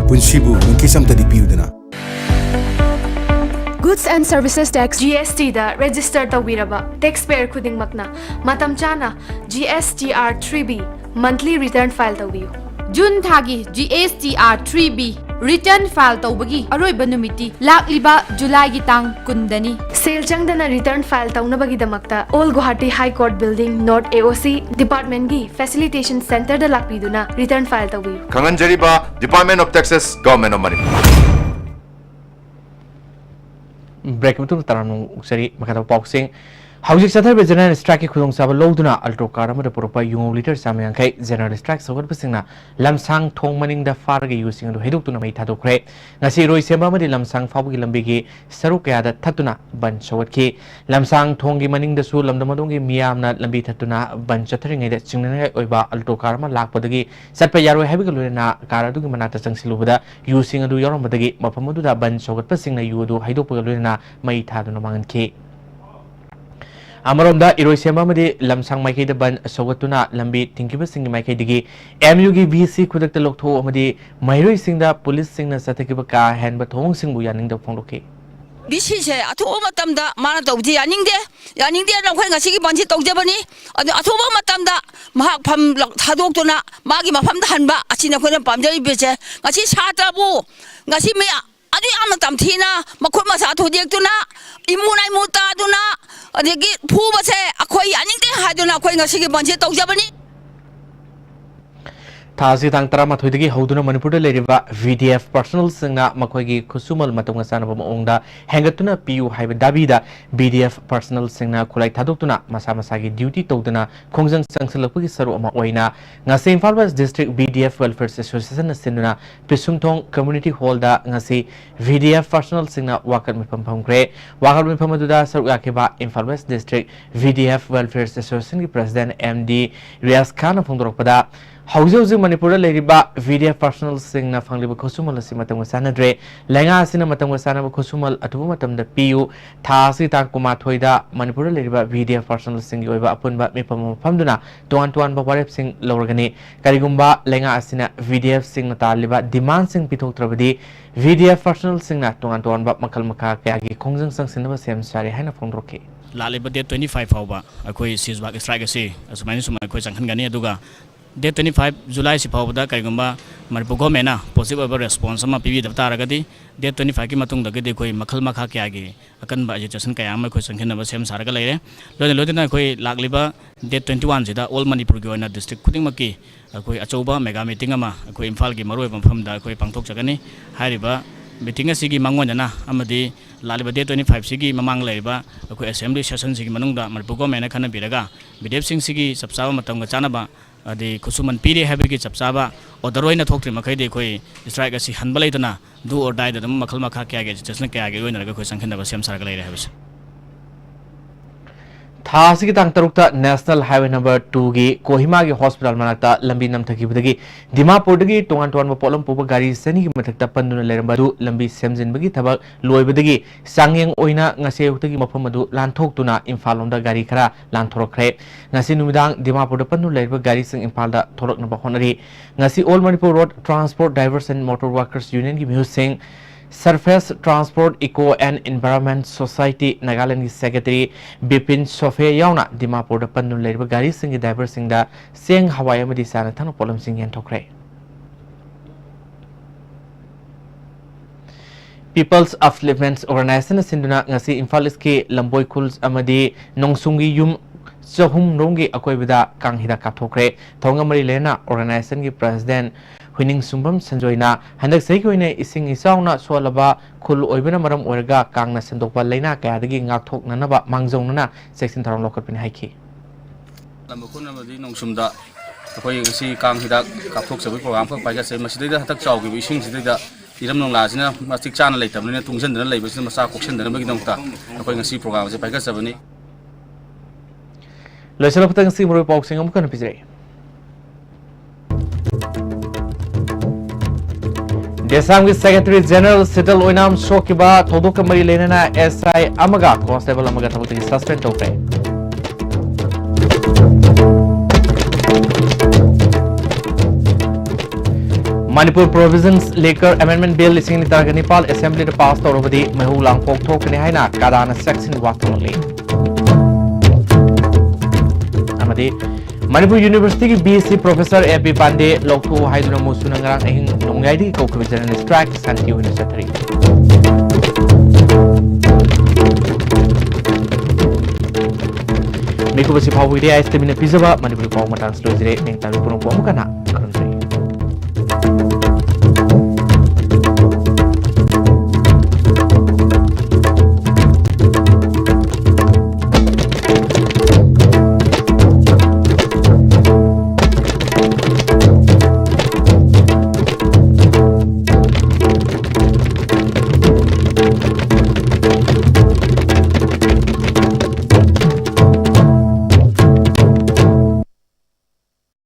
ꯄꯨꯟꯁꯤꯕꯨ ꯋꯤꯡꯀꯤꯁ ꯑꯝꯇꯗꯤ ꯄꯤꯌꯨꯗꯅ꯫ Goods and Services Tax, G S T the register ꯇꯧꯕꯤꯔꯕ taxpayer ꯈꯨꯗꯤꯡꯃꯛꯅ ꯃꯇꯝ ꯆꯥꯅ G S T R three B monthly return file ꯇꯧꯕꯤꯌꯨ꯫ ꯖꯨꯟ ꯊꯥꯒꯤ G S T R three B return file ꯇꯧꯕꯒꯤ ꯑꯔꯣꯏꯕ ꯅꯨꯃꯤꯠꯇꯤ ꯂꯥꯛꯂꯤꯕ ꯖꯨꯂꯥꯏꯒꯤ ꯇꯥꯡ ꯀꯨꯟꯗꯅꯤ꯫ ꯁꯦꯜ ꯆꯪꯗꯅ return file ꯇꯧꯅꯕꯒꯤꯗꯃꯛꯇ Old Guwahati High Court Building, North A O C Department ꯀꯤ Facilitation Center ꯗ ꯂꯥꯛꯄꯤꯗꯨꯅ return file ꯇꯧꯕꯤꯌꯨ꯫ ꯈꯪꯍꯟꯖꯔꯤꯕ Department of Taxes, Government of Manipur꯫ ꯕ꯭ꯔꯦꯛꯀꯤ ꯃꯇꯨꯡꯗ ꯇꯔꯥꯝꯅ ꯑꯃꯨꯛ ꯑꯣꯛꯆꯔꯤ꯫ ꯃꯈꯥ ꯇꯥꯕ ꯄꯥꯎꯁꯤꯡ꯫ ꯍꯧꯖꯤꯛ ꯆꯠꯊꯔꯤꯕ ꯖꯦꯅꯔꯦꯜ ꯁ꯭ꯇ꯭ꯔꯥꯏꯛꯀꯤ ꯈꯨꯗꯣꯡꯆꯥꯕ ꯂꯧꯗꯨꯅ ꯑꯜꯇꯣ ꯀꯥꯔ ꯑꯃꯗ ꯄꯨꯔꯛꯄ ꯌꯨꯉꯧ ꯂꯤꯇꯔ ꯆꯥꯝꯃ ꯌꯥꯡꯈꯩ ꯖꯦꯅꯔꯦꯜ ꯁ꯭ꯇ꯭ꯔꯥꯏꯛ ꯁꯧꯒꯠꯄꯁꯤꯡꯅ ꯂꯝꯁꯥꯡ ꯊꯣꯡ ꯃꯅꯤꯡꯗ ꯐꯥꯔꯒ ꯌꯨꯁꯤꯡ ꯑꯗꯨ ꯍꯩꯗꯣꯛꯇꯨꯅ ꯃꯩ ꯊꯥꯗꯣꯛꯈ꯭ꯔꯦ꯫ ꯉꯁꯤ ꯏꯔꯣꯏꯁꯦꯝꯕ ꯑꯃꯗꯤ ꯂꯝꯁꯥꯡ ꯐꯥꯎꯕꯒꯤ ꯂꯝꯕꯤꯒꯤ ꯁꯔꯨꯛ ꯀꯌꯥꯗ ꯊꯠꯇꯨꯅ ꯕꯟ ꯁꯧꯒꯠꯈꯤ꯫ ꯂꯝꯁꯥꯡ ꯊꯣꯡꯒꯤ ꯃꯅꯤꯡꯗꯁꯨ ꯂꯝꯗꯝ ꯑꯗꯣꯝꯒꯤ ꯃꯤꯌꯥꯝꯅ ꯂꯝꯕꯤ ꯊꯠꯇꯨꯅ ꯕꯟ ꯆꯠꯊꯔꯤꯉꯩꯗ ꯆꯤꯡꯅꯅꯤꯡꯉꯥꯏ ꯑꯣꯏꯕ ꯑꯜꯇꯣ ꯀꯥꯔ ꯑꯃ ꯂꯥꯛꯄꯗꯒꯤ ꯆꯠꯄ ꯌꯥꯔꯣꯏ ꯍꯥꯏꯕꯒ ꯂꯣꯏꯅꯅ ꯀꯥꯔ ꯑꯗꯨꯒꯤ ꯃꯅꯥꯛꯇ ꯆꯪꯁꯤꯜꯂꯨꯕꯗ ꯌꯨꯁꯤꯡ ꯑꯗꯨ ꯌꯥꯎꯔꯝꯕꯗꯒꯤ ꯃꯐꯝ ꯑꯗꯨꯗ ꯕꯟ ꯁꯧꯒꯠꯄꯁꯤꯡꯅ ꯌꯨ ꯑꯗꯨ ꯍꯩꯗꯣꯛꯄꯒ ꯂꯣꯏꯅꯅ ꯃꯩ ꯊꯥꯗꯨꯅ ꯃꯥꯡꯍꯟꯈꯤ꯫ ꯑꯃꯔꯣꯝꯗ ꯏꯔꯣꯏꯁꯦꯝꯕ ꯑꯃꯗꯤ ꯂꯝꯁꯥꯡ ꯃꯥꯏꯀꯩꯗ ꯕꯟ ꯁꯧꯒꯠꯇꯨꯅ ꯂꯝꯕꯤ ꯊꯤꯡꯈꯤꯕꯁꯤꯡꯒꯤ ꯃꯥꯏꯀꯩꯗꯒꯤ M U ꯒꯤ V C ꯈꯨꯗꯛꯇ ꯂꯧꯊꯣꯛꯎ ꯑꯃꯗꯤ ꯃꯍꯩꯔꯣꯏꯁꯤꯡꯗ ꯄꯨꯂꯤꯁꯁꯤꯡꯅ ꯆꯠꯊꯈꯤꯕ ꯀꯥ ꯍꯦꯟꯕ ꯊꯧꯑꯣꯡꯁꯤꯡꯕꯨ ꯌꯥꯅꯤꯡꯗꯕ ꯐꯣꯡꯗꯣꯛꯈꯤ꯫ ꯚꯤ ꯁꯤꯁꯦ ꯑꯊꯨꯕ ꯃꯇꯝꯗ ꯃꯥꯅ ꯇꯧꯕꯗꯤ ꯌꯥꯅꯤꯡꯗꯦ, ꯌꯥꯅꯤꯡꯗꯦꯅ ꯑꯩꯈꯣꯏ ꯉꯁꯤꯒꯤ ꯕꯟꯁꯤ ꯇꯧꯖꯕꯅꯤ꯫ ꯑꯗꯨ ꯑꯊꯨꯕ ꯃꯇꯝꯗ ꯃꯍꯥꯛ ꯐꯝ ꯊꯥꯗꯣꯛꯇꯨꯅ ꯃꯥꯒꯤ ꯃꯐꯝꯗ ꯍꯟꯕ ꯑꯁꯤꯅꯤ ꯑꯩꯈꯣꯏꯅ ꯄꯥꯝꯖꯔꯤꯕꯁꯦ꯫ ꯉꯁꯤ ꯁꯥꯇ꯭ꯔꯕꯨ ꯉꯁꯤ ꯃꯤ ꯑꯗꯨ ꯌꯥꯝꯅ ꯇꯝꯊꯤꯅ ꯃꯈꯨꯠ ꯃꯁꯥ ꯊꯨꯗꯦꯛꯇꯨꯅ ꯏꯃꯨ ꯅꯥꯏꯃꯨ ꯇꯥꯗꯨꯅ ꯑꯗꯒꯤ ꯐꯨꯕꯁꯦ ꯑꯩꯈꯣꯏ ꯌꯥꯅꯤꯡꯗꯦ ꯍꯥꯏꯗꯨꯅ ꯑꯩꯈꯣꯏ ꯉꯁꯤꯒꯤ ꯕꯟꯁꯤ ꯇꯧꯖꯕꯅꯤ꯫ ꯊꯥ ꯑꯁꯤ ꯇꯥꯡ ꯇꯔꯥꯃꯥꯊꯣꯏꯗꯒꯤ ꯍꯧꯗꯨꯅ ꯃꯅꯤꯄꯨꯔꯗ ꯂꯩꯔꯤꯕ V D F personnelꯁꯤꯡꯅ ꯃꯈꯣꯏꯒꯤ ꯈꯨꯠꯁꯨꯃꯜ ꯃꯇꯝꯒ ꯆꯥꯟꯅꯕ ꯃꯑꯣꯡꯗ ꯍꯦꯟꯒꯠꯇꯨꯅ ꯄꯤꯌꯨ ꯍꯥꯏꯕ ꯗꯥꯕꯤꯗ V D F personnelꯁꯤꯡꯅ ꯈꯨꯠꯂꯥꯏ ꯊꯥꯗꯣꯛꯇꯨꯅ ꯃꯁꯥ ꯃꯁꯥꯒꯤ duty ꯇꯧꯗꯨꯅ ꯈꯣꯡꯖꯪ ꯆꯪꯁꯤꯜꯂꯛꯄꯒꯤ ꯁꯔꯨꯛ ꯑꯃ ꯑꯣꯏꯅ ꯉꯁꯤ Imphal West District V D F Welfare Associationꯅ ꯁꯤꯟꯗꯨꯅ ꯄꯤꯁꯨꯝꯊꯣꯡ Community Hallꯗ ꯉꯁꯤ V D F personnelꯁꯤꯡꯅ ꯋꯥꯀꯠ ꯃꯤꯐꯝ ꯐꯝꯈ꯭ꯔꯦ꯫ ꯋꯥꯀꯠ ꯃꯤꯐꯝ ꯑꯗꯨꯗ ꯁꯔꯨꯛ ꯌꯥꯈꯤꯕ Imphal West District V D F Welfare Associationꯒꯤ President M D Riyaz ꯈꯥꯟꯅ ꯐꯣꯡꯗꯣꯔꯛꯄꯗ, ꯍꯧꯖꯤꯛ ꯍꯧꯖꯤꯛ ꯃꯅꯤꯄꯨꯔꯗ ꯂꯩꯔꯤꯕ V D F personnelꯁꯤꯡꯅ ꯐꯪꯂꯤꯕ ꯈꯨꯠꯁꯨꯃꯜ ꯑꯁꯤ ꯃꯇꯝꯒ ꯆꯥꯟꯅꯗ꯭ꯔꯦ꯫ ꯂꯩꯉꯥꯛ ꯑꯁꯤꯅ ꯃꯇꯝꯒ ꯆꯥꯟꯅꯕ ꯈꯨꯠꯁꯨꯃꯜ ꯑꯊꯨꯕ ꯃꯇꯝꯗ ꯄꯤꯌꯨ꯫ ꯊꯥ ꯑꯁꯤꯒꯤ ꯇꯥꯡ ꯀꯨꯟꯃꯥꯊꯣꯏꯗ ꯃꯅꯤꯄꯨꯔꯗ ꯂꯩꯔꯤꯕ V D F personnelꯁꯤꯡꯒꯤ ꯑꯣꯏꯕ ꯑꯄꯨꯟꯕ ꯃꯤꯐꯝ ꯑꯃ ꯐꯝꯗꯨꯅ ꯇꯣꯉꯥꯟ ꯇꯣꯉꯥꯟꯕ ꯋꯥꯔꯦꯞꯁꯤꯡ ꯂꯧꯔꯒꯅꯤ꯫ ꯀꯔꯤꯒꯨꯝꯕ ꯂꯩꯉꯥꯛ ꯑꯁꯤꯅ V D Fꯁꯤꯡꯅ ꯇꯥꯜꯂꯤꯕ demandꯁꯤꯡ ꯄꯤꯊꯣꯛꯇ꯭ꯔꯕꯗꯤ, V D F personnelꯁꯤꯡꯅ ꯇꯣꯉꯥꯟ ꯇꯣꯉꯥꯟꯕ ꯃꯈꯜ ꯃꯈꯥ ꯀꯌꯥꯒꯤ ꯈꯣꯡꯖꯪ ꯆꯪꯁꯤꯟꯅꯕ ꯁꯦꯝ ꯁꯥꯔꯦ ꯍꯥꯏꯅ ꯐꯣꯡꯗꯣꯔꯛꯈꯤ꯫ ꯂꯥꯛꯂꯤꯕ date twenty five ꯐꯥꯎꯕ ꯑꯩꯈꯣꯏ ceasefire strike ꯑꯁꯤ ꯑꯁꯨꯃꯥꯏꯅ ꯁꯨꯝ ꯑꯩꯈꯣꯏ ꯆꯪꯍꯟꯒꯅꯤ꯫ ꯑꯗꯨꯒ date twenty five Julyꯁꯤ ꯐꯥꯎꯕꯗ ꯀꯔꯤꯒꯨꯝꯕ ꯃꯅꯤꯄꯨꯔ governmentꯅ positive ꯑꯣꯏꯕ response ꯑꯃ ꯄꯤꯕꯤꯗꯕ ꯇꯥꯔꯒꯗꯤ, date twenty fiveꯀꯤ ꯃꯇꯨꯡꯗꯒꯤꯗꯤ ꯑꯩꯈꯣꯏ ꯃꯈꯜ ꯃꯈꯥ ꯀꯌꯥꯒꯤ ꯑꯀꯟꯕ agitation ꯀꯌꯥ ꯑꯃ ꯑꯩꯈꯣꯏ ꯆꯪꯁꯤꯟꯅꯕ ꯁꯦꯝ ꯁꯥꯔꯒ ꯂꯩꯔꯦ꯫ ꯂꯣꯏꯅ ꯂꯣꯏꯅꯅ ꯑꯩꯈꯣꯏ ꯂꯥꯛꯂꯤꯕ date twenty oneꯁꯤꯗ all ꯃꯅꯤꯄꯨꯔꯒꯤ ꯑꯣꯏꯅ district ꯈꯨꯗꯤꯡꯃꯛꯀꯤ ꯑꯩꯈꯣꯏ ꯑꯆꯧꯕ mega meeting ꯑꯃ ꯑꯩꯈꯣꯏ ꯏꯝꯐꯥꯜꯒꯤ ꯃꯔꯨꯑꯣꯏꯕ ꯃꯐꯝꯗ ꯑꯩꯈꯣꯏ ꯄꯥꯡꯊꯣꯛꯆꯒꯅꯤ꯫ ꯍꯥꯏꯔꯤꯕ meeting ꯑꯁꯤꯒꯤ ꯃꯥꯡꯑꯣꯏꯅꯅ ꯑꯃꯗꯤ ꯂꯥꯛꯂꯤꯕ date twenty fiveꯁꯤꯒꯤ ꯃꯃꯥꯡ ꯂꯩꯔꯤꯕ ꯑꯩꯈꯣꯏ assembly sessionꯁꯤꯒꯤ ꯃꯅꯨꯡꯗ ꯃꯅꯤꯄꯨꯔ governmentꯅ ꯈꯟꯅꯕꯤꯔꯒ V D Fꯁꯤꯡꯁꯤꯒꯤ ꯆꯞ ꯆꯥꯕ ꯃꯇꯝꯒ ꯆꯥꯟꯅꯕ ꯑꯗꯩ ꯈꯨꯠꯁꯨꯃꯟ ꯄꯤꯔꯦ ꯍꯥꯏꯕꯒꯤ ꯆꯞ ꯆꯥꯕ order ꯑꯣꯏꯅ ꯊꯣꯛꯇ꯭ꯔꯤ ꯃꯈꯩꯗꯤ ꯑꯩꯈꯣꯏ strike ꯑꯁꯤ ꯍꯟꯕ ꯂꯩꯇꯅ do or dieꯗ ꯑꯗꯨꯝ ꯃꯈꯜ ꯃꯈꯥ ꯀꯌꯥꯒꯤ agitation ꯀꯌꯥꯒꯤ ꯑꯣꯏꯅꯔꯒ ꯑꯩꯈꯣꯏ ꯆꯪꯁꯤꯟꯅꯕ ꯁꯦꯝ ꯁꯥꯔꯒ ꯂꯩꯔꯦ ꯍꯥꯏꯕꯁꯦ꯫ ꯊꯥ ꯑꯁꯤꯒꯤ ꯇꯥꯡ ꯇꯔꯨꯛꯇ National Highway number twoꯒꯤ ꯀꯣꯍꯤꯃꯥꯒꯤ hospital ꯃꯅꯥꯛꯇ ꯂꯝꯕꯤ ꯅꯝꯊꯈꯤꯕꯗꯒꯤ ꯗꯤꯃꯥꯄꯨꯔꯗꯒꯤ ꯇꯣꯉꯥꯟ ꯇꯣꯉꯥꯟꯕ ꯄꯣꯠꯂꯝ ꯄꯨꯕ ꯒꯥꯔꯤ ꯆꯅꯤꯒꯤ ꯃꯊꯛꯇ ꯄꯟꯗꯨꯅ ꯂꯩꯔꯝꯕ ꯑꯗꯨ ꯂꯝꯕꯤ ꯁꯦꯝꯖꯤꯟꯕꯒꯤ ꯊꯕꯛ ꯂꯣꯏꯕꯗꯒꯤ ꯆꯥꯡꯌꯦꯡ ꯑꯣꯏꯅ ꯉꯁꯤ ꯑꯌꯨꯛꯇꯒꯤ ꯃꯐꯝ ꯑꯗꯨ ꯂꯥꯟꯊꯣꯛꯇꯨꯅ ꯏꯝꯐꯥꯜ ꯂꯣꯝꯗ ꯒꯥꯔꯤ ꯈꯔ ꯂꯥꯟꯊꯣꯔꯛꯈ꯭ꯔꯦ꯫ ꯉꯁꯤ ꯅꯨꯃꯤꯗꯥꯡ ꯗꯤꯃꯥꯄꯨꯔꯗ ꯄꯟꯗꯨꯅ ꯂꯩꯔꯤꯕ ꯒꯥꯔꯤꯁꯤꯡ ꯏꯝꯐꯥꯜꯗ ꯊꯣꯔꯛꯅꯕ ꯍꯣꯠꯅꯔꯤ꯫ ꯉꯁꯤ All Manipur Road Transport Drivers and Motor Workers Unionꯒꯤ ꯃꯤꯍꯨꯠꯁꯤꯡ, Surface Transport Eco and Environment Society Nagalandꯒꯤ secretary Bipin ꯁꯣꯐꯦ ꯌꯥꯎꯅ ꯗꯤꯃꯥꯄꯨꯔꯗ ꯄꯟꯗꯨꯅ ꯂꯩꯔꯤꯕ ꯒꯥꯔꯤꯁꯤꯡꯒꯤ driverꯁꯤꯡꯗ ꯆꯦꯡ, ꯍꯋꯥꯏ ꯑꯃꯗꯤ ꯆꯥꯅ ꯊꯛꯅ ꯄꯣꯠꯂꯝꯁꯤꯡ ꯌꯦꯟꯊꯣꯛꯈ꯭ꯔꯦ꯫ People's Upliftment Organizationꯅ ꯁꯤꯟꯗꯨꯅ ꯉꯁꯤ ꯏꯝꯐꯥꯜ Eastꯀꯤ ꯂꯝꯕꯣꯏ ꯈꯨꯜ ꯑꯃꯗꯤ ꯅꯣꯡꯁꯨꯡꯒꯤ ꯌꯨꯝ ꯆꯍꯨꯝ ꯔꯣꯝꯒꯤ ꯑꯀꯣꯏꯕꯗ ꯀꯥꯡ ꯍꯤꯗꯥꯛ ꯀꯥꯞꯊꯣꯛꯈ꯭ꯔꯦ꯫ ꯊꯧꯔꯝꯒ ꯃꯔꯤ ꯂꯩꯅꯅ organization ꯒꯤ president ꯍꯨꯏꯅꯤꯡꯁꯨꯝꯕꯝ ꯁꯟꯖꯣꯏꯅ ꯍꯟꯗꯛ ꯆꯍꯤꯒꯤ ꯑꯣꯏꯅ ꯏꯁꯤꯡ ꯏꯆꯥꯎꯅ ꯁꯣꯛꯍꯜꯂꯕ ꯈꯨꯜ ꯑꯣꯏꯕꯅ ꯃꯔꯝ ꯑꯣꯏꯔꯒ ꯀꯥꯡꯅ ꯁꯟꯗꯣꯛꯄ ꯂꯥꯏꯅꯥ ꯀꯌꯥꯗꯒꯤ ꯉꯥꯛꯊꯣꯛꯅꯅꯕ ꯃꯥꯡꯖꯧꯅꯅ ꯆꯦꯛꯁꯤꯟ ꯊꯧꯔꯥꯡ ꯂꯧꯈꯠꯄꯅꯤ ꯍꯥꯏꯈꯤ꯫ ꯂꯝꯕ ꯈꯨꯟ ꯑꯃꯗꯤ ꯅꯣꯡꯁꯨꯝꯗ ꯑꯩꯈꯣꯏ ꯉꯁꯤ ꯀꯥꯡ ꯍꯤꯗꯥꯛ ꯀꯥꯞꯊꯣꯛꯆꯕꯒꯤ program ꯈꯛ ꯄꯥꯏꯈꯠꯆꯩ꯫ ꯃꯁꯤꯗꯩꯗ ꯍꯟꯗꯛ ꯆꯥꯎꯈꯤꯕ ꯏꯁꯤꯡꯁꯤꯗꯩꯗ ꯏꯔꯝ ꯅꯂꯥꯁꯤꯅ ꯃꯇꯤꯛ ꯆꯥꯅ ꯂꯩꯇꯕꯅꯤꯅ ꯇꯨꯡꯁꯤꯟꯗꯅ ꯂꯩꯕꯁꯤꯅ ꯃꯆꯥ ꯀꯣꯛꯁꯤꯟꯗꯅꯕꯒꯤꯗꯃꯛꯇ ꯑꯩꯈꯣꯏ ꯉꯁꯤ program ꯑꯁꯤ ꯄꯥꯏꯈꯠꯆꯕꯅꯤ꯫ ꯂꯣꯏꯁꯤꯜꯂꯛꯄꯗ ꯉꯁꯤ ꯃꯔꯨꯑꯣꯏꯕ ꯄꯥꯎꯁꯤꯡ ꯑꯃꯨꯛ ꯍꯟꯅ ꯄꯤꯖꯔꯛꯏ꯫ ꯗꯦꯁꯥꯝꯒꯤ Secretary General ꯁꯤꯇꯜ ꯑꯣꯏꯅꯥꯝ ꯁꯣꯛꯈꯤꯕ ꯊꯧꯗꯣꯛꯀ ꯃꯔꯤ ꯂꯩꯅꯅ S I ꯑꯃꯒ constable ꯑꯃꯒ ꯊꯕꯛꯇꯒꯤ suspend ꯇꯧꯈ꯭ꯔꯦ꯫ Manipur Provisions Liquor Amendment Bill ꯂꯤꯁꯤꯡ ꯑꯅꯤ ꯇꯔꯥꯒ ꯅꯤꯄꯥꯜ assembly ꯗ pass ꯇꯧꯔꯕꯗꯤ ꯃꯩꯍꯧ ꯂꯥꯡꯄꯣꯛ ꯊꯣꯛꯀꯅꯤ ꯍꯥꯏꯅ ꯀꯥꯗꯥꯅ ꯆꯦꯛꯁꯤꯟ ꯋꯥ ꯊꯣꯛꯂꯛꯂꯤ꯫ ꯑꯃꯗꯤ ꯃꯅꯤꯄꯨꯔ University ꯒꯤ B C professor A P ꯄꯥꯟꯗꯦ ꯂꯧꯊꯣꯛꯎ ꯍꯥꯏꯗꯨꯅ ꯃꯨꯁꯨꯅ ꯉꯔꯥꯡ ꯑꯍꯤꯡ ꯅꯣꯡꯌꯥꯏꯗꯒꯤ ꯀꯧꯈꯤꯕ general strike ꯁꯥꯟꯇꯤ ꯑꯣꯏꯅ ꯆꯠꯊꯔꯤ꯫ ꯃꯤꯀꯨꯞ ꯑꯁꯤ ꯐꯥꯎꯕꯒꯤꯗꯤ ꯑꯥꯏ ꯑꯦꯁ ꯇꯤ ꯚꯤꯅ ꯄꯤꯖꯕ ꯃꯅꯤꯄꯨꯔꯤ ꯄꯥꯎ ꯃꯇꯥꯡꯁꯤ ꯂꯣꯏꯖꯔꯦ꯫ ꯅꯤꯡꯇꯝꯕ ꯄꯨꯝꯅꯃꯛꯄꯨ ꯑꯃꯨꯛ ꯍꯟꯅ ꯈꯨꯔꯨꯝꯖꯔꯤ꯫